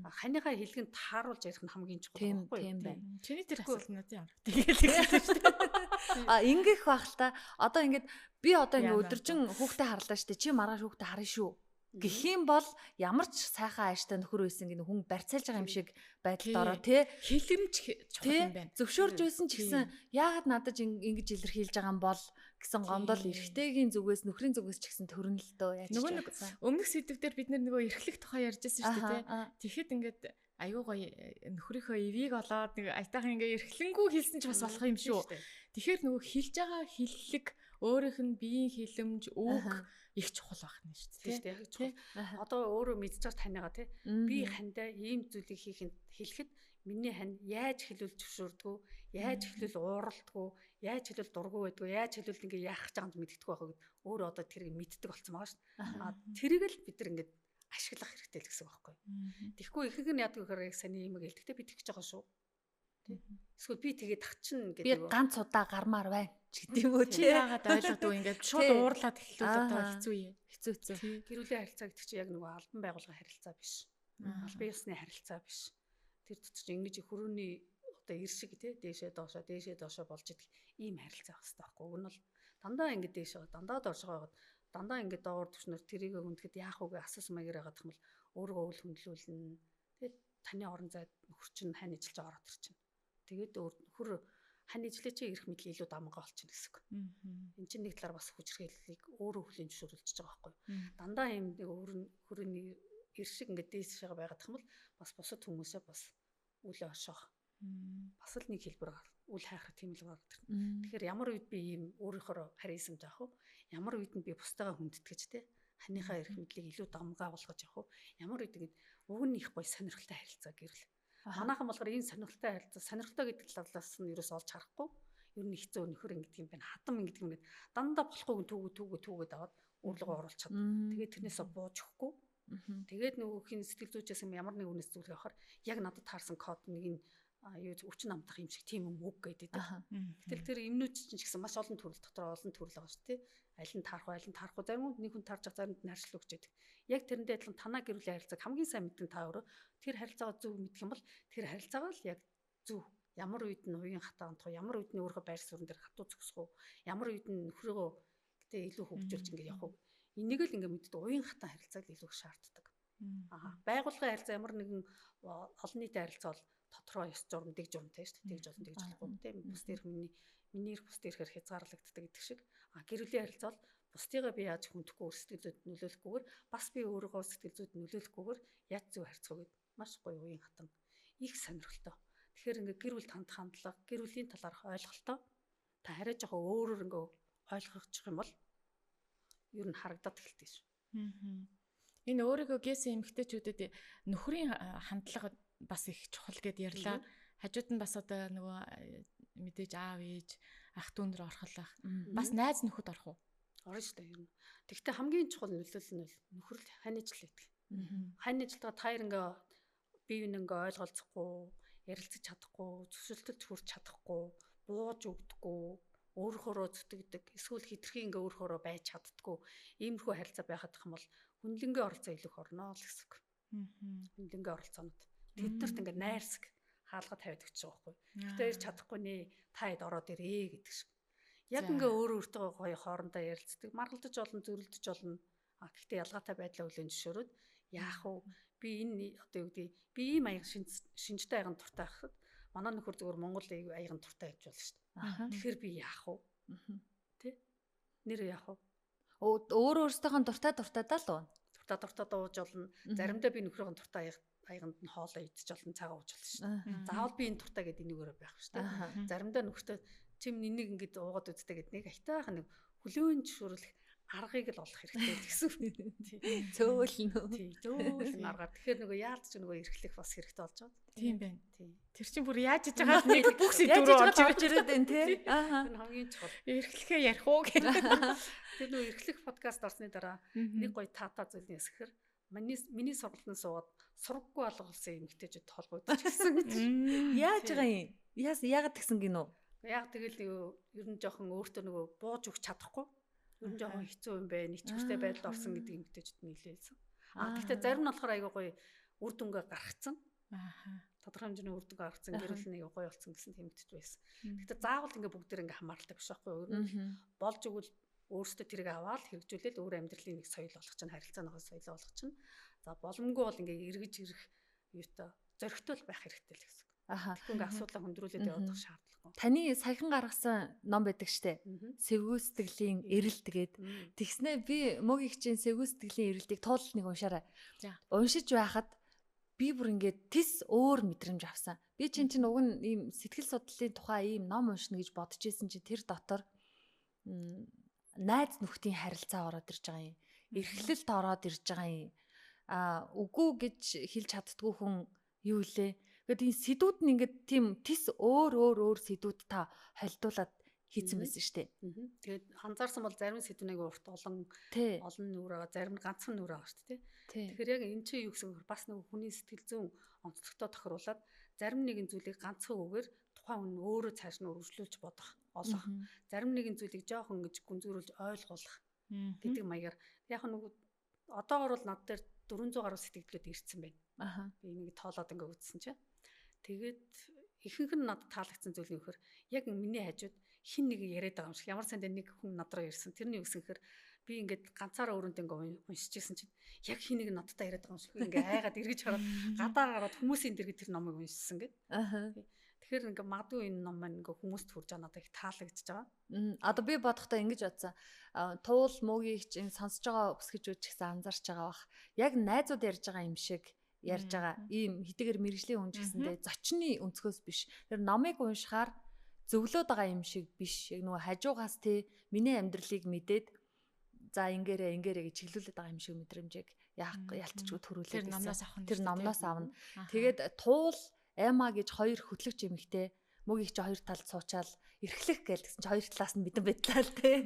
Ханыхаа хэлэг нь тааруулж ярих нь хамгийн чухал
байхгүй юу?
Чиний тэр асуулт надад ямар. Тэгэл хэлсэн шүү
дээ. А ингэх бах л та. Одоо ингээд би одоо ингээ өдөржин хүүхдээ харлаа шүү дээ. Чи маргааш хүүхдээ харна шүү. Гэх юм бол ямар ч сайхан ааштай нөхөр байсан гэнэ хүн барьцаалж байгаа юм шиг байдалд ороо тий.
Хилэмж чухал юм байна.
Зөвшөөрж байсан ч гэсэн яагаад надад ингэж илэрхийлж байгаа юм бол гэсэн гомдол эрэгтэйгийн зүгээс нөхрийн зүгээс ч гэсэн төрнө л дөө.
Яаж нөгөө нэг өмнөх сэдв дээр бид нөгөө эрхлэх тухай ярьж байсан шүү дээ тий. Тэгэхэд ингээд аюу гоё нөхрийнхөө эвийг олоод нэг аятайхан ингээ эрхлэнгүү хэлсэн ч бас болох юм шүү. Тэгэхээр нөгөө хэлж байгаа хэллэг өөрийнх нь биеийн хилэмж, үг их чухал байх нь шүү
дээ. Тийм шүү дээ. Яг чухал. Одоо өөрөө мэдж байгаа таныгаа тий. Би хандаа ийм зүйлийг хийхэд хэлэхэд миний хань яаж хэлвэл зөвшөөрдгөө, яаж хэлвэл ууралдгөө, яаж хэлвэл дургүй байдгүй, яаж хэлвэл ингээ яах гэж байгааг мэддэг байх гэд өөрөө одоо тэрийг мэддэг болсон байгаа шүү дээ. А тэрийг л бид нар ингээд ашиглах хэрэгтэй л гэсэн үг байхгүй. Тэгэхгүй ихэнх нь яадаг гэхээр яг саний юм гэлдэг те би тэгж байгаа шүү. Эсвэл би тэгээд тахчин
гэдэг. Би ганц удаа гармаар байна ч гэдэг юм уу
чи. Яагаад ойлгодгүй ингээд шууд уурлаад эхлүүл одоо хэцүү юм.
Хэцүү.
Гэр бүлийн харилцаа гэдэг чинь яг нөгөө албан байгууллагын харилцаа биш. Албан ёсны харилцаа биш. Тэр дотор чинь ингэж хөрөөний одоо ир шиг тий дээшээ доошоо болж идэх ийм харилцаа байх хэрэгтэй байхгүй. Уг нь бол дандаа ингэж дээшээ дандаа доошоо байгаад дандаа ингэж доогуур түвшнээр тэрийг хүндэхэд яах вэ гэж асуусан маягаар байгаад юм бол өөрийгөө үл хөндлүүлнэ. Тэгээд таны орон зайд нөхөр чинь хань ижилж ороод ирчихнэ. Тэгээд өөр нөхөр хань ижлээ чи ирэх мэдл илүү дамгаа болчихно гэсэн үг. Энд чинь нэг талаар бас хүчирхийллийг өөрөө хүлийн зөвшөөрлөж байгаа байхгүй. Дандаа юм нэг өөр хөрөний ир шиг ингээд дээшээ байгаад юм бол бас бусад хүмүүсээ бас үлээ ошоох. Бас л нэг хэлбэр үл хайхах тийм л гаргадаг. Тэгэхээр ямар үед би ийм өөрийнхөө харизмд авах вэ? Ямар үед нь би бусдаагаа хүндэтгэж те ханыхаа эрх мэдлийг илүү дамгаа болгож явах вэ? Ямар үед ингээд уг нь их гоё сонирхолтой харилцаа гэрэл. Манайхан болохоор энэ сонирхолтой харилцаа, сонирхолтой гэдэг талаас нь ерөөс олж харахгүй. Ер нь их зөө нөхөр ингэдэг юм байна, хатам ингэдэг юм гээд дандаа болохгүй түүгээд аваад өөрлөгөө оруулчихад. Тэгээд тэрнээсээ бууж өгөхгүй. Тэгээд нөгөөх нь сэтгэл зүйчээс юм ямар нэг үнэс зүйлээ авахар яг надад таарсан код нэг нь юу өвчин амтах юм шиг тийм юм үг гэдэг. Гэтэл тэр эмнүүд чинь ч гэсэн маш олон төрөл дотор олон төрөл байгаа шүү дээ. Аль нь таарах вэ, аль нь таарах вэ? Зарим нэг хүн таарч байгаа, заримд нь харшлаг өгч байдаг. Яг тэрэндээ адилхан танаа гэр бүлийн харилцааг хамгийн сайн мэдэн та өөрөө тэр харилцаагаа зөв мэдэх юм бол тэр харилцаагаа л яг зөв ямар үед нь уян хатаа хандах вэ? Ямар үед нь өөрийнхөө байр суурин дээр хатуу зогсох уу? Ямар үед нь нөхрөөгөө гэтээ илүү хөгжүүлж ингэ явах уу? Энийг л ингэ мэддэг уян хатан харилцааг илүү их шаарддаг. Аа байгууллагын харилцаа ямар нэгэн олон нийтийн харилцаа бол тодорхой ёс журам, дэг журамтай шүү дээ. Тэгж болно, тэгж болохгүй тийм. Бус дээрх миний эрх бус дээрхээр хязгаарлагддаг гэдэг шиг. А гэр бүлийн харилцаа бол бусдыгаа би яаж хүндэхгүй сэтгэл зүйд нөлөөлөхгүйгээр бас би өөрийгөө сэтгэл зүйд нөлөөлөхгүйгээр яаж зөв харьцах вэ гэд маш гоё уян хатан их сонирхолтой. Тэгэхээр ингээ гэр бүлд хандах хандлага, гэр бүлийн талаарх ойлголтоо та арай жоохон өөрөөр ингээ ойлгочих юм бол ер нь харагдаад эхэлдэг шүү.
Энэ өөрийгөө гээсэн эмэгтэйчүүдэд нөхрийн хандлага бас их чухал гэд ярьлаа. Хажууд нь бас одоо нөгөө мэдээж аав ээж ах дүүнэр орхолох бас найз нөхөд орох уу?
Орно шүү дээ ер нь. Тэгэхдээ хамгийн чухал нөлөөлөл нь бол нөхөрл хань ижил байдаг. Хань ижилдээ та хоёр ингээ бие биенээ ингээ ойлголцохгүй, ярилцаж чадахгүй, зөвшөлтөд хүрч чадахгүй, бууж өгдөггүй, өөрөөхөөрөө зүтгэдэг, эсвэл хитрхи ингээ өөрөөхөөрөө байж чаддггүй. Иймэрхүү харилцаа байхад юм бол хүнлэнгийн оролцоо илүү их орно л гэсэн үг. Хүнлэнгийн оролцоонууд. Тэднэрт ингээ найрсаг хаалга тавиад өгч байгаа байхгүй. Гэтэ ирж чадахгүй нэ та хэд ороод ирээ гэдэг шиг. Яг ингээ өөрөө өөртөө гоё хоорондоо ярилцдаг, маргалдаж болно, зөрөлдөж болно. А гэхдээ ялгаатай байдлаа хүлээн зөвшөөрөөд яах вэ? Би энэ одоо юу гэдэг би ийм аяга шинжтэй аяган дуртай байхад манай нөхөр зөвхөн Монгол аяган дуртай гэж болно шүү дээ. Тэгэхээр би яах вэ? Тэ? Нэр яах вэ?
Өөр өөрсдийнхөө дуртай дуртайдаа л уу?
Дуртай дууж болно. Заримдаа би нөхрийнхөө дуртай аяганд нь хоолоо идэж болно, цагаа ууж болно шүү дээ. Заавал би энэ дуртай гэдэг энийгээрээ байх шүү дээ. Заримдаа нөхөртөө чим энийг ингэж уугаад үздэг гэдэг нэг айтайхан нэг хүлээн зөвшөөрлөх аргыг л олох хэрэгтэй гэсэн.
Зөөлнө.
Тий, зөөлн аргаар. Тэгэхээр нөгөө яалт ч нөгөө эрхлэх бас хэрэгтэй болж байгаа.
Тийм байна. Тий. Тэр чинь бүр яаж иж байгаа нэг бүх сэдв рүү
орж ирээд байна тий.
Аа. Тэр хамгийн чухал.
Эрхлэхээ ярих уу гэх.
Тэр нөгөө эрхлэх подкаст орсны дараа нэг гоё таатай зүйл нь эсэхэр Миний сургалтанд суугаад сургаггүй алга болсон эмэгтэйчүүд холбогдож гисэн гэж.
Яаж байгаа юм? Яагаад тэгсэн гинүү?
Яг тэгэл ер нь жоохон өөртөө нөгөө бууж өгч чадахгүй. Ер нь жоохон хэцүү юм байна. Ичвэртэй байдалд орсон гэдэг эмэгтэйчүүд нийлээлсэн. Гэхдээ зарим нь болохоор айгүй гоё үр дүнгээ гаргацсан. Тодорхой хэмжээний үр дүнгээ гаргацсан, гэрэл нэг гоё болсон гэсэн тэмдэгт байсан. Гэхдээ заавал ингээ бүгд ингээ хамааралтай биш байхгүй юу? Ер нь болж өгвөл өөрсдөө тэрийг аваад хэрэгжүүлэл өөр амьдралын нэг соёл болгох чинь, харилцааныхаа соёл болгох чинь. За боломгүй бол ингээ эргэж ирэх юутай зоригтой л байх хэрэгтэй л гэсэн. Тэгэхгүй ингээ асуудлаа хөндрүүлээд явах шаардлагагүй.
Таны саяхан гаргасан ном байдаг штэ. Сэвгүү сэтгэлийн эрэлт гээд. Тэгснэ би мөгийн хичээн сэвгүү сэтгэлийн эрэлтийг туул нэг уншаарай. Уншиж байхад би бүр ингээд тис өөр мэдрэмж авсан. Би чинь уг нь ийм сэтгэл судлалын тухай ийм ном уншина гэж бодож исэн чинь тэр дотор найз нөхдийн харилцаа ороод ирж байгаа юм. Эрхлэлт ороод ирж байгаа юм. Үгүй гэж хэлж чаддгүй хүн юу лээ? Ингээд энэ сэдвүүд нь ингээд тийм тис өөр өөр өөр сэдвүүд та холдуулаад хийцэн байсан шүү дээ.
Тэгээд анзаарсан бол зарим сэдвнийг урт олон олон нүур байгаа, зарим нь ганцхан нүур байгаа шүү дээ. Тэгэхээр яг энэ чинь юу гэсэн бэ? Бас нэг хүний сэтгэл зүйн онцлогтой тохируулаад зарим нэгэн зүйлийг ганцхан үгээр тухайн хүн өөрөө цааш нь өргөжлүүлж бодох, олох. Зарим нэгэн зүйлийг жоохон ингэж гүнзгийрүүлж ойлгуулах гэдэг маягаар яг нэг одоогор бол над дээр 400 гаруй сэтгэлдлүүд ирсэн байна. Би энийг тоолоод ингээ үзсэн чинь. Тэгээд ихэнх нь надад таалагдсан зүйл нь вөхөр яг миний хажууд хин нэг яриад байгаа юм шиг. Ямар санд нэг хүн над руу ирсэн. Тэрний юу гэсэн хэр би ингээд ганцаараа өрөөнд ингээ уншиж исэн чинь яг хин нэг надтай яриад байгаа юм шиг ингээ айгаад эргэж хараад гадаа гараад хүмүүсийн дэргэд тэр номыг уншсан гэд. Тэгэхээр ингээ магадгүй энэ ном маань ингээ хүмүүст хүрж байгаа надад их таалагдчихж байгаа.
Одоо би бодохдоо ингэж бодсон. Туул мөгийн их чинь сонсож байгаа өсгөж үуч гэсэн анзаарч байгаа бах. Яг найзууд ярьж байгаа юм шиг ярьж байгаа. Ийм хэдийгээр мэрэгжлийн хүн ч гэсэндээ зочны өнцгөөс биш. Тэр номыг уншихаар зөвлөөд байгаа юм шиг биш. Яг нөгөө хажуугаас те миний амьдралыг мэдээд за ингээрэ ингээрэ гэж чиглүүлээд байгаа юм шиг мэдрэмжийг ялтчгүй төрүүлээд
байсан.
Тэр номноос авна. Тэгээд туул Эма гэж хоёр хөтлөгч эмэгтэй мөгийн чи хоёр талд суучаал эрхлэх гээл гэсэн чи хоёр талаас нь мэдэн байдлаа л те.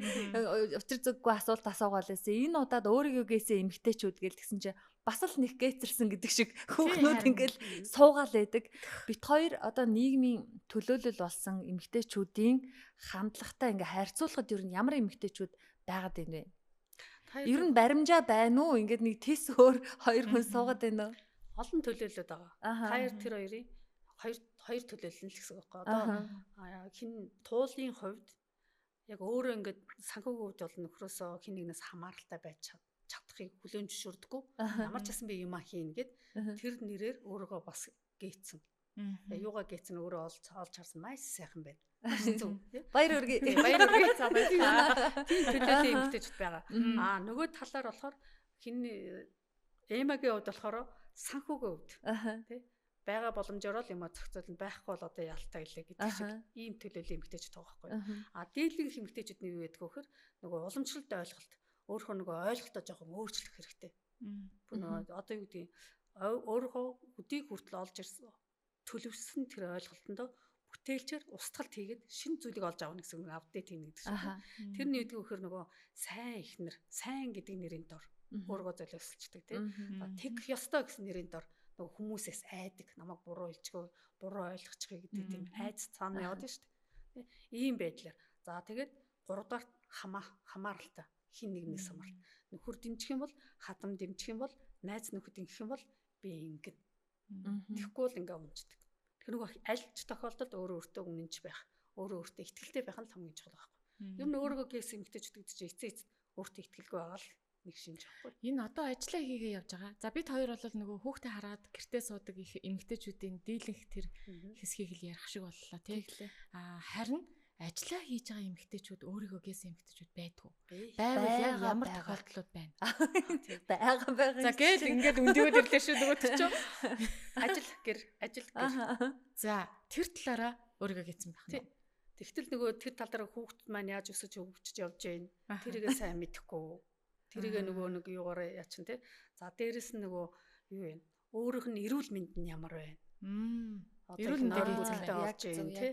Учир зүггүй асуулт асуугаал байсан. Энэ удаад өөрийгөө гээсэн эмэгтэйчүүд гээл гэсэн чи бас л нэг гээцэрсэн гэдэг шиг хүүхнүүд ингээл суугаал байдаг. Бит хоёр одоо нийгмийн төлөөлөл болсон эмэгтэйчүүдийн хандлагатай ингээ харьцуулахад ер нь ямар эмэгтэйчүүд байгаад байна вэ? Ер нь баримжаа байна уу? Ингээд нэг тис өөр хоёр хүн суугаад байна уу?
Олон төлөөлөлүүд байгаа. Та хоёр тэр хоёрын хоёр төлөөлөл нь л гэсэн үг байхгүй. Одоо хин туулын хувьд яг өөрөө ингээд санхүүгийн хувьд бол нөхрөөсөө хин нэгнээс хамааралтай байж чадахыг хүлээн зөвшөөрдөггүй. Ямар ч байсан би юмаа хийн гэд тэр нэрээр өөрийгөө бас гээцсэн. Юугаа гээцэн өөрөө олж харсан маш сайхан байна. Маш зөв.
Баяр хүргэе.
Баяр хүргэе. За баярлалаа. Тийм төлөөллийн эмэгтэйчүүд байгаа. Нөгөө талаар болохоор хин Эмагийн хувьд болохоор санхүүгийн хувьд тий байгаа боломжоор л юм зохицуул нь байхгүй бол одоо ялтаа гэлээ гэдэг шиг ийм төлөөллийн эмэгтэйчүүд байгаа байхгүй. Дийлэнх эмэгтэйчүүд нь юу гэдэг вэ гэхээр нөгөө уламжлалт ойлголт өөрийнхөө нөгөө ойлголтоо жоохон өөрчлөх хэрэгтэй. Бүр нөгөө одоо юу гэдэг өөрийнхөө өдийг хүртэл олж ирсэн төлөвшсөн тэр ойлголтондоо бүтээлчээр устгалт хийгээд шинэ зүйлийг олж авах гэсэн нэг апдейт хийнэ гэдэг шиг. Тэрний юу гэдэг вэ гэхээр нөгөө сайн ихнэр, сайн гэдэг нэрийн дор өөргөө золиослцдаг тий. Тэг ёстой гэсэн нэрийн дор нөгөө хүмүүсээс айдаг, намайг буруу хэлчихөө, буруу ойлгочихъя гэдэг тийм айц цаана яваад нь шүү дээ. Ийм байдлаар. За тэгээд гуравдугаар хамааралтай хин нэгнээс хамаарал. Нөхөр дэмжих юм бол, хадам дэмжих юм бол, найз нөхөд ингэх юм бол би ингэн. Тэгэхгүй бол ингээ унждаг. Тэгэхээр нөгөө аль ч тохиолдолд өөрөө өөртөө үнэнч байх, өөрөө өөртөө итгэлтэй байх нь хамгийн чухал байхгүй. Ер нь өөрийгөө гээсэн эмэгтэйчүүд гэдэг чинь эцээ эцэд өөртөө итгэлгүй байгаа л нэг шинж байхгүй.
Энэ одоо ажиллаа хийгээ явж байгаа. За бид хоёр бол нөгөө хүүхдээ хараад гэртээ суудаг их эмэгтэйчүүдийн дийлэнх тэр хэсгийг л ярих шиг боллоо тий. Харин ажиллаа хийж байгаа эмэгтэйчүүд өөрийгөө гээсэн эмэгтэйчүүд байдгүй. Байвал яг ямар тохиолдлууд байна?
Байгаа.
За гээл ингээд өндөгөөд ирлээ шүү нөгөөт чинь.
Ажил гэр, ажил гэр.
За тэр талаараа өөрийгөө гээсэн байх нь.
Тэгтэл нөгөө тэр тал дээр хүүхд маань яаж өсөж хөгжиж явж гин тэрийгээ сайн мэдэхгүй. Тэрийгээ нөгөө нэг юугаар яачин те. За дээрэс нь нөгөө юу вэ? Өөрийнх нь эрүүл мэнд нь ямар байна?
Эрүүл мэндээр
хөдөлгөөнтэй болж гин те.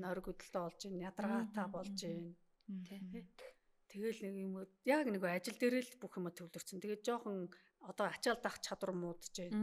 Нойр хөдөлгөөнтэй болж гин, ядаргаатай болж гин. Тэ. Тэгэл нэг юм яг нөгөө ажил дээрээ л бүх юм төвлөрсөн. Тэгээд жоохон Одоо ачаал даах чадвар муудаж байна.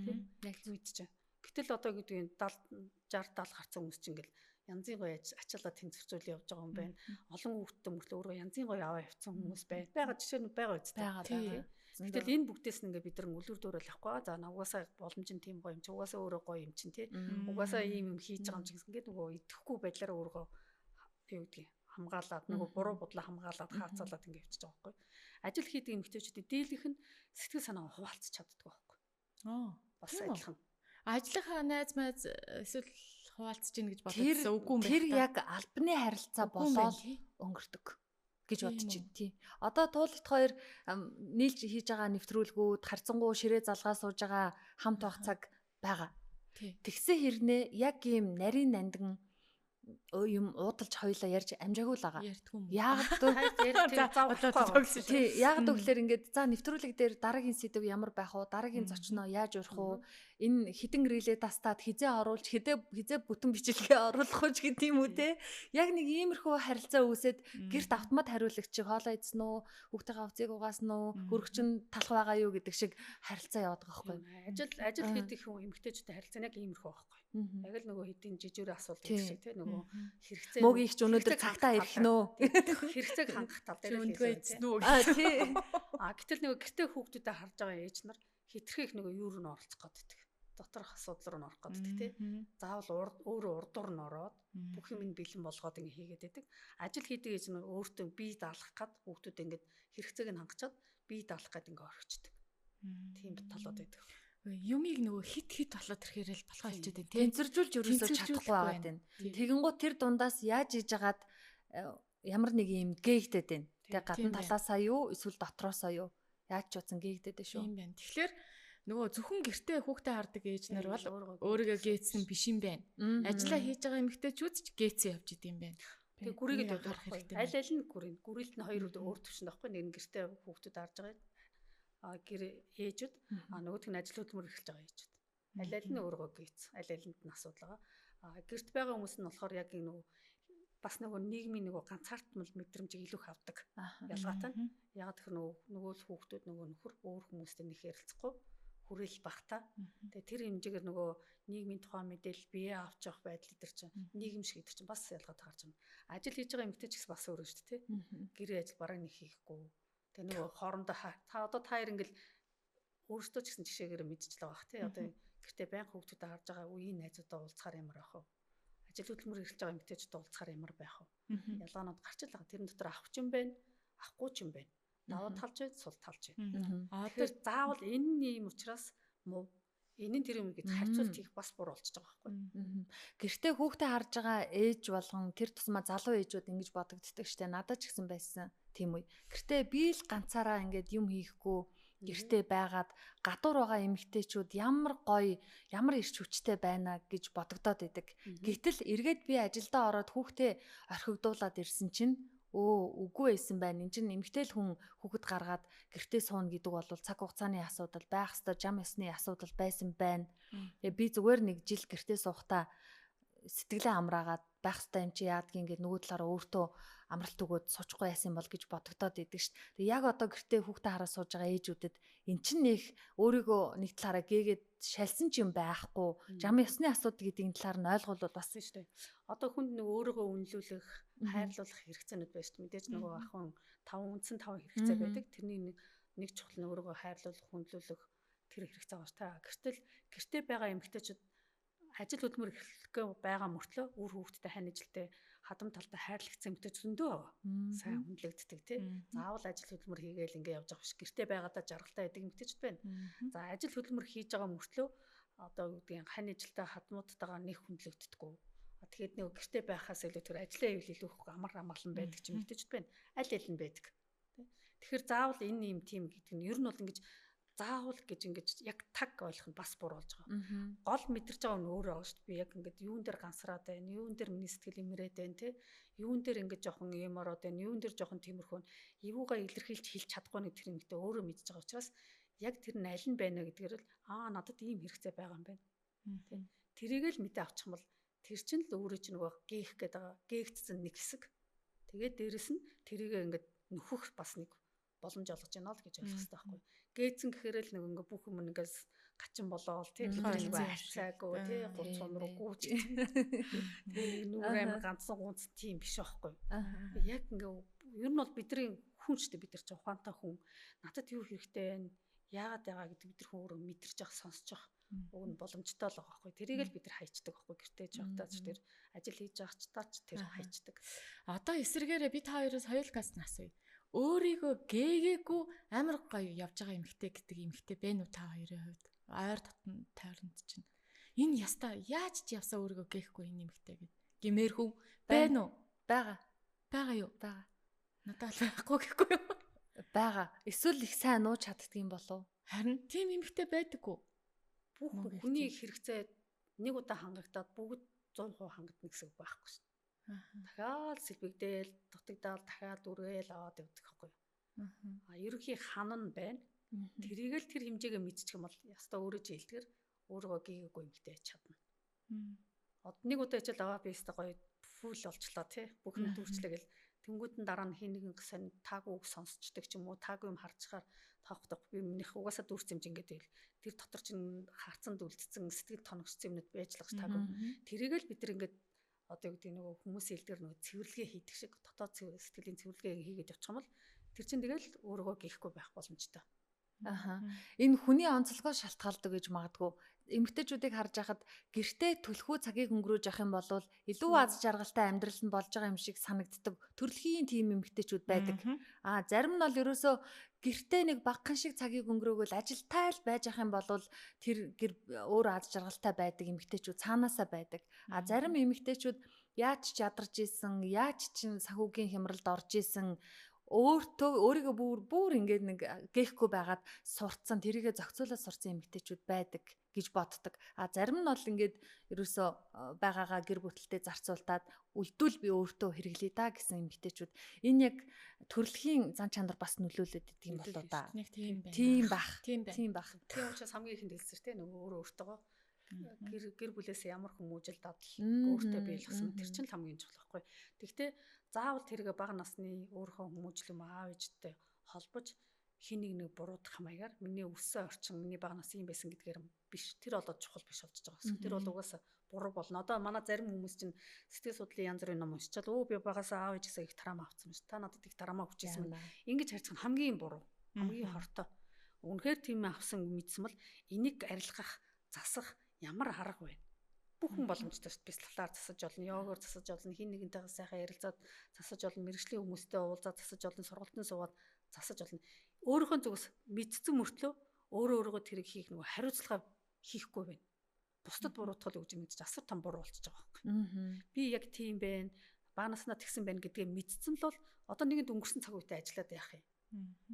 Тийм. Яг үед чинь. Гэтэл одоо гэдгийг 70 60 70 гарцсан хүмүүс чинь ингээл янзын гоё ачаалаа тэнцвэржүүл явж байгаа юм байна. Олон хүүхэдтэй мөртлөө өөрөө янзын гоё аваа явцсан хүмүүс байна. Байгаа жишээ нь байгаа үстэй.
Байгаа.
Гэтэл энэ бүгдээс нь ингээ бид нар үлгэр дуурайл авахгүй. За угаасаа боломж нь тийм гоё юм чи угаасаа өөрөө гоё юм чинь тий. Угаасаа ийм юм хийж байгаа юм чи ингээд нөгөө идэхгүй байдлаараа өөрийгөө юу гэдгийг хамгаалаад нөгөө буруу бодлоо хамгаалаад хаацаалаад ингээ явчихж байгаа байхгүй. Ажил хийдэг эмэгтэйчүүдийн дийлэнх нь сэтгэл санаагаа хуваалцах чаддаг байхгүй. Бас адилхан.
Ажлынхаа найз майз эсвэл хуваалцж гин гэж бодсон үгүй юм
байна. Тэр яг албаны харилцаа болоод өнгөрдөг гэж бодож байна. Тий. Одоо туулт хоёр нийлж хийж байгаа нэвтрүүлгүүд, харьцангуй ширээ залгаа сууж байгаа хамт байх цаг байгаа. Тэгсэн хэрнээ яг ийм нарийн нандин юм уудалж хоёлаа ярьж амжаагүй л байгаа. Яагаад гэвэл яагаад гэвэл ингээд за нэвтрүүлэг дээр дараагийн сэдэв ямар байх вэ? Дараагийн зочноо яаж урих уу? Энэ хідэн рилээ дастаад хизээ оруулж хизээ бүтэн бичлэгээ оруулах уу гэдэг юм үү те? Яг нэг иймэрхүү харилцаа үүсээд гэрт автомат хариулагч хоолоо идсэн үү? Хүүхдтэйгээ хувцыг угаасан уу? Хөрөгч нь талах байгаа юу гэдэг шиг харилцаа яваад байгаа байхгүй.
Ажил хийдэг хүн эмэгтэйчүүдтэй харилцаа яг иймэрхүү байхгүй. Яг л нөгөө хэдийн жижигэр асуулт гэдэг шиг те нөгөө хэрэгцээ
мөгийн ихч өнөөдөр цагтаа ирэх нөө
хэрэгцээг хангах тал дээр
өндгөө эзэн үү
тий.
А гэтэл нөгөө гэртээ хүүхдүүдэд харж байгаа ээж нар хитрхи их нөгөө юу руу н оролцох гэдэг. Доторх асуудал руу н орох гэдэг тий. Заавал өөрөө урдуур нь ороод бүх юм нь бэлэн болгоод ингэ хийгээд байдаг. Ажил хийдэг ээж нар өөртөө бие даалгах гад хүүхдүүд ингэ хэрэгцээг нь хангачаад бие даалгах гад ингэ орхичдаг. Тийм талууд байдаг.
Юмыг нөгөө хит хит болоод ирэхээр л болохоо болчиход байна.
Тэнцвэржүүлж ерөөсөө чадахгүй байгаад байна. Тэгэнгүүт тэр дундаас яаж иж хагаад ямар нэг юм гээгдээд байна. Тэгээ гадна талаасаа юу эсвэл дотроосоо юу яаж ч утсан гээгдээд байна шүү.
Тийм байна. Тэгэхээр нөгөө зөвхөн гэртээ хүүхдээ хардаг ээж нар бол өөрийгөө гээцсэн биш юм байна. Ажлаа хийж байгаа эмэгтэйчүүд ч гээцсэн явж идэм байна.
Тэгээ гүрийгэд явах хэрэгтэй. Аль аль нь гүрий. Гүрэлт нь хоёр өөр төвшөнд байхгүй. Нэг нь гэртээ хүүхдүүд харж байгаа гэр ээжүүд, а нөгөөх нь ажил хөдөлмөр эрхэлж байгаа ээжүүд. Аль аль нь өөрийгөө гээц, аль алинд нь асуудал байгаа. А гэрт байгаа хүмүүс нь болохоор яг энэ нөгөө бас нөгөө нийгмийн нөгөө ганцаардмал мэдрэмжийг илүү их авдаг. Ялгаатай нь. Яг тэр нөгөө л хүүхдүүд нөгөө нөхөр өөр хүмүүстэй нэг ярилцахгүй хүрээл багтаа. Тэгээ тэр хэмжээгээр нөгөө нийгмийн тухай мэдээлэл бие авч явах байдал дээр чинь нийгэм шиг дээр чинь бас ялгаатай гарч байна. Ажил хийж байгаа эмэгтэй ч гэсэн бас өөр шүү дээ, тий. Гэрээ ажил бараг нэг хийхгүй. Тэгээ нөгөө хоорондоо та одоо та хоёр ингээл өөрсдөө ч гэсэн жишээгээр мэдчихлээ байх тий. Одоо гэртээ байнга хүүхдүүдэд харж байгаа үеийн найзуудаа уулзахаар ямар байх вэ? Ажил хөдөлмөр эрхэлж байгаа эмэгтэйчүүдэд уулзахаар ямар байх вэ? Ялгаанууд гарч л байгаа. Тэрэн дотор авах ч юм байна, авахгүй ч юм байна. Давуу талж бай, сул талж бай. Тэгэхээр заавал энэ юм учраас муу энэ нь тэр юм гэж харьцуулт хийх бас буруу болчихж байгаа байхгүй.
Гэртээ хүүхдээ харж байгаа ээж болгон тэр тусмаа залуу ээжүүд ингэж бодогддог штэ. Надад ч гэсэн байсан тийм үе. Гэртээ би л ганцаараа ингээд юм хийхгүй гэртээ байгаад гадуур байгаа эмэгтэйчүүд ямар гоё, ямар ирч хүчтэй байна гэж бодогдоод идэг. Гэтэл эргээд би ажилдаа ороод хүүхдээ орхигдуулаад ирсэн чинь үгүй байсан байна. Энд чинь эмэгтэй л хүн хүүхэд гаргаад гэртээ сууна гэдэг бол цаг хугацааны асуудал байх ёстой, жам ёсны асуудал байсан байна. Тэгээ би зүгээр нэг жил гэртээ суухдаа сэтгэлээ амраагаад байх ёстой юм чи яадгийн ингээд нөгөө талаараа өөртөө амралт өгөөд суучихгүй яасан бол гэж бодогдоод идэг шүү дээ. Тэгээ яг одоо гэртээ хүүхдээ хараа сууж байгаа ээжүүдэд эн чинь нэх өөрийгөө нэг талаараа гээгээд шалсан ч юм байхгүй, жам ёсны асуудал гэдгийг талаар нь ойлгуул бас
шүү дээ. Одоо хүнд нэг өөрийгөө үнэлүүлэх, хайрлуулах хэрэгцээнүүд байж шүү дээ. Мэдээж нөгөө ахын 5 үндсэн 5 хэрэгцээ байдаг. Тэрний нэг чухал нь өөрийгөө хайрлуулах, хүндлүүлэх тэр хэрэгцээ байгаа шүү дээ. Гэтэл гэртээ байгаа эмэгтэйчүүд ажил хөдөлмөр эрхлэхгүй байгаа мөртлөө үр хүүхдтэй хань ижилтэй хадам талтай хайрлагдсан эмэгтэй зөндөө байгаа. Сайн хүндлэгддэг тий. Заавал ажил хөдөлмөр хийгээл ингээ явж байгаа биш. Гэртээ байгаадаа жаргалтай байдаг эмэгтэйчүүд байна. За ажил хөдөлмөр хийж байгаа мөртлөө одоо юу гэдгийг хань ижилтэй хадмуудтайгаа нэг хүндлэгддэггүй. Тэгэхээр нэг гэртээ байхаас илүү тэр ажлаа хийвэл илүү их амар амгалан байдаг ч эмэгтэйчүүд байна. Аль аль нь байдаг. Тэгэхээр заавал энэ юм тийм гэдэг нь ер нь бол ингэж заавал гэж ингэж яг таг ойлгох нь бас буруу болж байгаа. Гол мэдэрч байгаа нь өөрөө байгаа шүү дээ. Би яг ингээд юун дээр гансраад байна, юун дээр миний сэтгэл имрээд байна те, юун дээр ингэж жоохон юм ороод байна, юун дээр жоохон тиймэрхүү эвүүгээ илэрхийлж хэлж чадахгүй нэг тэр юмтэй өөрөө мэдж байгаа учраас яг тэр нь аль нь байна гэдгээр л аа надад ийм хэрэгцээ байгаа юм байна. Тэ. Тэрийг л мэдээ авчих юм бол тэр чинь л өөрөө чинь нөгөө гээх гээд байгаа. Гээгдсэн нэг хэсэг. Тэгээд дээрэс нь тэрийг ингээд нөхөх бас нэг боломж олгож байна л гэж ойлгох хэрэгтэй байхгүй. Гээцэн гэхээр л нэг ингээ бүх юм ингээс гачин болоол тий бид арцаагүй тий гуцун руу гүйж тий нүгэр амар ганцхан гунц тийм биш байхгүй. Яг ингээ ер нь бол бидний хүн шүү дээ, бид нар ч ухаантай хүн. Надад юу хэрэгтэй вэ? Яагаад байгаа гэдэг бид нар хүн өөрөө мэдэрч явах, сонсож явах уг нь боломжтой л байгаа байхгүй. Тэрийг л бид нар хайчдаг байхгүй. Гэртээ явахдаа ч тэр ажил хийж явах ч таач тэр хайчдаг.
Одоо эсрэгээрээ би та хоёроос хоёулкаас нь асууя. Өөрийгөө гээгээгүй амар гоё явж байгаа эмэгтэй гэдэг эмэгтэй бэ нү та хоёрын хувьд? Ойр дотн тойронд чинь. Энэ яста яаж ч явсаа өөрийгөө гээхгүй энэ эмэгтэй гэд. Гимээр хүн байна уу?
Байгаа.
Байгаа юу?
Байгаа.
Надад л байхгүй гэхгүй юу?
Байгаа. Эсвэл их сайн нууж чаддаг юм болов?
Харин тийм эмэгтэй байдаггүй.
Бүх хүний хэрэгцээ нэг удаа хангагдаад бүгд 100% хангагдана гэсэн үг байхгүй шин. Дахиад сэлбэгдээл, дутагдаал, дахиад үргээл аваад явдаг байхгүй юу? А ерөнхий хан нь байна. Тэрийг л тэр хэмжээгээ мэдчих юм бол ястаа өөрөө жилдгэр өөрийгөө гээгээгүй юмхтэй яж чадна. Одоо нэг удаа ячаал аваа би өстө гоё фул болчлоо тий. Бүх юм дүүрчлээ гэл тэнгууд нь дараа нь хин нэгэн сонь таагүй үг сонсчдаг ч юм уу, таагүй юм харчихаар таахгүй би минийх угаасаа дүүрсэн юм чинь ингээд байл. Тэр дотор чинь харцанд үлдсэн сэтгэл тоногчсон юмнууд байж л гэж таагүй. Тэрийг л бид нар ингээд одоо юу гэдэг нөгөө хүмүүсийн хэлдгэр нөгөө цэвэрлэгээ хийдэг шиг дотоод сэтгэлийн цэвэрлэгээ хийгээд явчих юм бол тэр чинь тэгэл өөрийгөө гээхгүй байх боломжтой.
Аха. Энэ хүний онцлогоос шалтгаалдаг гэж магадгүй. Эмэгтэйчүүдийг харж байхад гэртээ түлхүү цагийг өнгөрөөж явах юм бол илүү аз жаргалтай амьдрал нь болж байгаа юм шиг санагддаг. Төрөлхийн тийм эмэгтэйчүүд байдаг. Аа зарим нь бол ерөөсөө гэртээ нэг багахан шиг цагийг өнгөрөөгөл ажилтай л байж ах юм бол тэр гэр өөр аз жаргалтай байдаг эмэгтэйчүүд цаанаасаа байдаг. А зарим эмэгтэйчүүд яаж ч ядарч исэн, яаж ч санхүүгийн хямралд орж исэн, өөртөө өөрийгөө бүр ингээд нэг гээхгүй байгаад сурцсан, тэрийгэ зохицуулаад сурцсан эмэгтэйчүүд байдаг гэж боддог. А зарим нь бол ингээд ерөөсөө байгаагаа гэр бүлтэй зарцуултаад үлдвэл би өөртөө хэрэглэе да гэсэн эмэгтэйчүүд. Энэ яг төрөлхийн зан чанар бас нөлөөлөд идэг юм болоо да.
Нэг тийм байна.
Тийм бах.
Тийм
бах.
Тийм учраас хамгийн ихэнд хэлсэн тийм нөгөө өөрөө өөртөөгөө гэр бүлээс ямар хүмүүжил дадал өөртөө биелсэн тэр чинь л хамгийн чухал байхгүй. Тэгвэл заавал тэргээ бага насны өөрийнхөө хүмүүжил юм аав ээжтэй холбож хин нэг нэг буруутгах маягаар миний өссөн орчин, миний бага нас юм байсан гэдгээр биш. Тэр болоод чухал биш болж байгаа гэсэн. Тэр бол угаасаа буруу болно. Одоо манай зарим хүмүүс чинь сэтгэл судлалын янз бүрийн ном уншичаал өө би багасаа аав ээжээсээ их трама авсан юм шиг. Та надад их трама өгчээсэн юм. Ингэж харьцах нь хамгийн буруу, хамгийн хортой. Үнэхээр тийм авсан мэдсэн бол энийг арилгах, засах ямар арга вэ? Бүх хүн боломжтой шүү дээ. Бяцлаглаар засаж болно, йогаар засаж болно, хин нэгэнтэйгээ сайхан ярилцаад засаж болно, мэргэжлийн хүмүүстэй уулзаад засаж болно, сургалтын суугаад засаж болно. Өөрийнхөө зүгээс мэдсэн мөртлөө өөрөө өөрийгөө тэрийг хийх нөгөө хариуцлага хийхгүй байна. Бусдад буруутгал өгж ингэж асар том буруу болчихж байгаа байхгүй. Би яг тийм байна, баанаснаа тэгсэн байна гэдгээ мэдсэн л бол одоо нэгэнд өнгөрсөн цаг үедээ ажиллаад яах юм?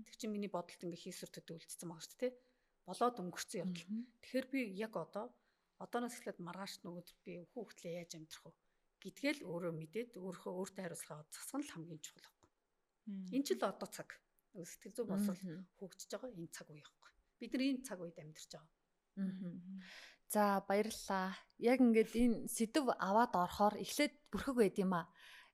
Тэр чинь миний бодолд ингээ хийсвэр төдөө үлдсэн байгаа шүү дээ. Болоод өнгөрсөн явдал. Тэгэхээр би яг одооноос эхлээд маргааш нөгөөдөр би хүүхдлээ яаж амьдрах вэ гэдгээл өөрөө мэдээд өөрийнхөө өөртөө хариуцлага засах нь л хамгийн чухал байхгүй. Энэ ч л одоо цаг. Сэтгэл зүйн боловсрол хөгжиж байгаа энэ цаг үе байхгүй. Бид нар ийм цаг үед амьдарч байгаа.
За баярлалаа. Яг ингээд энэ сэдв аваад орохоор эхлээд бүрхэг байд юм аа.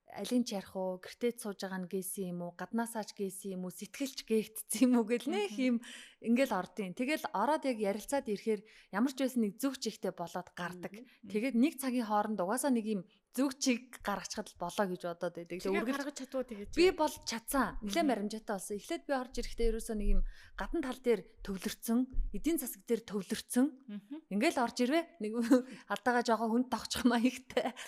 Алин ч ярих уу, гэртээ сууж байгаа нь гээсэн юм уу, гаднаасаач гээсэн юм уу, сэтгэлч гээгдсэн юм уу гэл нэх юм ингээл ордیں۔ Тэгэл ороод яг ярилцаад ирэхээр ямар ч байсан нэг зөв чигтэй болоод гардаг. Тэгээд нэг цагийн хооронд угаасаа нэг юм зөв чиг гаргачихад л болоо гэж бодоод байдаг.
Тэгээд үргэлж гаргаж чадваа тэгээд
би бол чадсан. Нилээн баримжаатай болсон. Эхлээд би орж ирэхдээ ерөөсөө нэг юм гадна тал дээр төвлөрцөн, эдийн засаг дээр төвлөрцөн. Ингээл орж ирвэ. Нэг алдаага жоохон хүнд тогчих маягтай.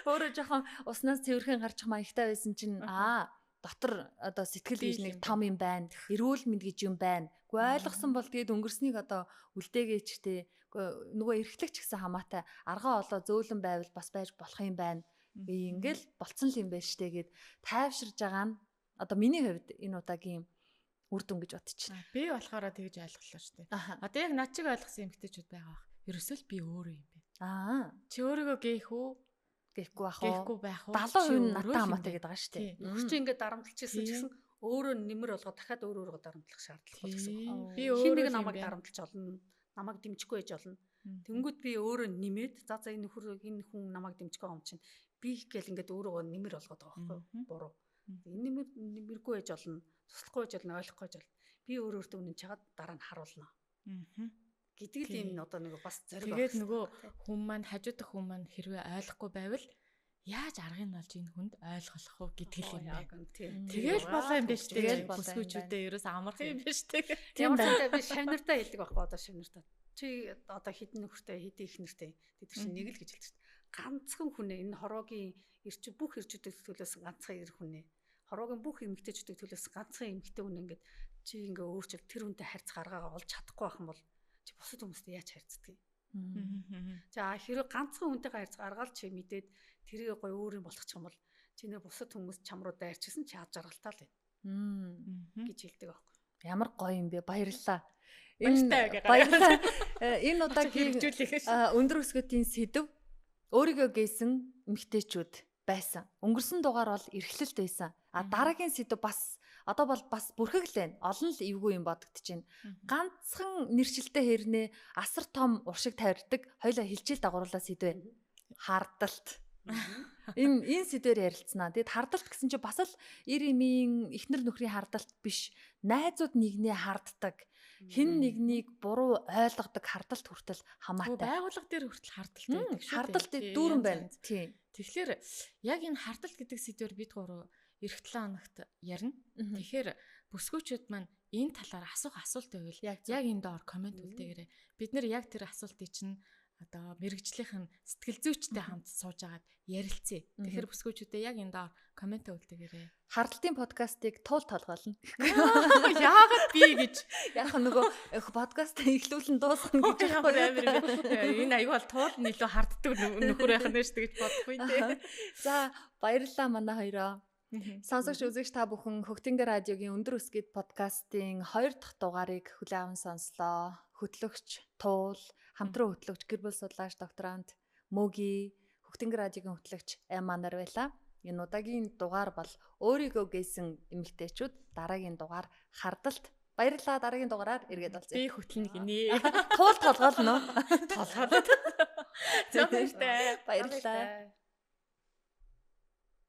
Өөрөө жоохон уснаас цэвэрхэн гарчих маягтай байсан чинь аа дотор одоо сэтгэл гэж нэг том юм байна. Эрүүл мэнд гэж юм байна. Үгүй ойлгосон бол тэгээд өнгөрснийг одоо үлдээгээч те. Нөгөө эрхлэгч гэсэн хамаатай аргаа олоо зөөлөн байвал бас байж болох юм байна. Би ингээл болцсон л юм байна штэ гэд тайвширж байгаа нь одоо миний хувьд энэ удаагийн үр дүн гэж бодчих.
Би болохоор тэгж ойлголоо штэ. Одоо яг над чиг ойлгосон эмэгтэйчүүд байгаа бах. Ерөөсөө л би өөрөө юм байна.
Аа.
Чи өөрийгөө гээх үү?
Гэхгүй байх уу?
Гэхгүй байх уу?
70% нь надтай хамаатай гэдэг байгаа шүү дээ.
Нөхөр чи ингээд дарамтлчихсан ч гэсэн өөрөө нэмэр болгоод дахиад өөрөө өөрийгөө дарамтлах шаардлага гэсэн үг.
Би
өөрөө нэг намайг дарамтлж олно, намайг дэмжихгүй байж олно. Тэнгүүд би өөрөө нэмээд за энэ нөхөр энэ хүн намайг дэмжихгүй юм чинь би их гээл ингээд өөрийгөө нэмэр болгоод байгаа байхгүй юу? Буруу. Энэ нэмэр Үнэнгүй байж болно, туслахгүй байж болно, ойлгохгүй байж болно. Би өөр өөртөө үнэнч хагаад дараа нь харуулна. Гэдэг л юм одоо нэг бас
зориг. Тэгээд нөгөө хүн маань хажуудах хүн маань хэрвээ ойлгохгүй байвал яаж аргыг нь олж энэ хүнд ойлгох уу гэдэг л юм байна. Тэгэл болоо юм биш үү? Бүсгүүчүүдээ ерөөс амархан юм биш үү?
Тийм байна. Би шавнартаа хэлдэг байхгүй одоо шавнартаа. Чи одоо хэдэн нөхөртэй, хэдэн их нэртэй гэдэг чинь нэг л гэж хэлдэг шүү дээ. Ганцхан хүнээ энэ хороогийн ирч бүх ирчүүдийг төлөөсөн ганцхан ир хүнээ. Хороогийн бүх эмэгтэйчүүдийг төлөөсөн ганцхан эмэгтэй хүн ингээд чи ингээ өөрчил тэр хүнтэй харьцах аргаа олж чадахгүй байх юм бол чи бусад хүмүүстэй яаж харьцдаг юм? За хэрэг ганцхан хүнтэйгээ харьцах аргаал чи мэдээд тэрийг гоё өөр юм болгочих юм бол чи нэр бусад хүмүүс чам руу дайрчихсан чи ад жаргалтай л байна гэж хэлдэг байхгүй.
Ямар гоё юм бэ, баярлалаа. Энэ баярлалаа. Энэ удаагийн өндөр өсгөтийн сэдэв өөрийгөө гээсэн эмэгтэйчүүд байсан. Өнгөрсөн дугаар бол эрхлэлт байсан. А дараагийн сэдэв бас одоо бол бас бүрхэг л байна. Олон л эвгүй юм бодогдож байна. Ганцхан нэршилтэй хэрнээ асар том уршиг тавирдаг. Хоёлаа хилчээл дагууруулаа сэдвэ. Хардалт. Энэ сэдвээр ярилцсанаа. Тэгэд хардалт гэсэн чинь бас л эр эмийн эхнэр нөхрийн хардалт биш. Найзууд нэгнээ харддаг. Хин нэгнийг буруу ойлгодог хардалт хүртэл хамаатай.
Байгууллага дээр хүртэл хардалт байдаг шүү.
Хардалт дүүрэн байна. Тийм.
Тэгэхээр яг энэ хардалт гэдэг сэдвээр бид гурав эх 7 хоногт ярина. Тэгэхээр бүсгүүчүүд маань энэ талаар асуух асуулт байвал яг энэ доор комент үлдээгээрэй. Бид нэр яг тэр асуултыг чинь одоо мэрэгжлийнх нь сэтгэл зүйчтэй хамт сууж агаад ярилцъя. Тэгэхээр бүсгүүчүүдээ яг энэ доор комент үлдээгээрэй.
Хардалтын подкастыг туул толгойлно.
Яагаад би гэж
яг нөгөө подкаст эхлүүлэн дуусгана гэж
байхгүй амар юм. Энэ аюу бол туул нь илүү харддаг нөхөр байх нь шүү дээ гэж бодохгүй тий.
За баярлалаа манай хоёроо. Сонсогч үзэгч та бүхэн Хөгтөнгө радиогийн өндөр өсгөд подкастын 2 дахь дугаарыг хүлээн аван сонслоо. Хөтлөгч Туул, хамтран хөтлөгч гэр бүл судлаач докторант Мөги, Хөгтөнгө радиогийн хөтлөгч Эмма нар байлаа. Энэ удаагийн дугаар бол өөрийгөө гээсэн эмэгтэйчүүд, дараагийн дугаар хардалт. Баярлалаа, дараагийн дугаараар эргээд олзъя.
Би хөтлөнө гинэ.
Туул толгоолно.
Толгоолно. За баяртай.
Баярлалаа.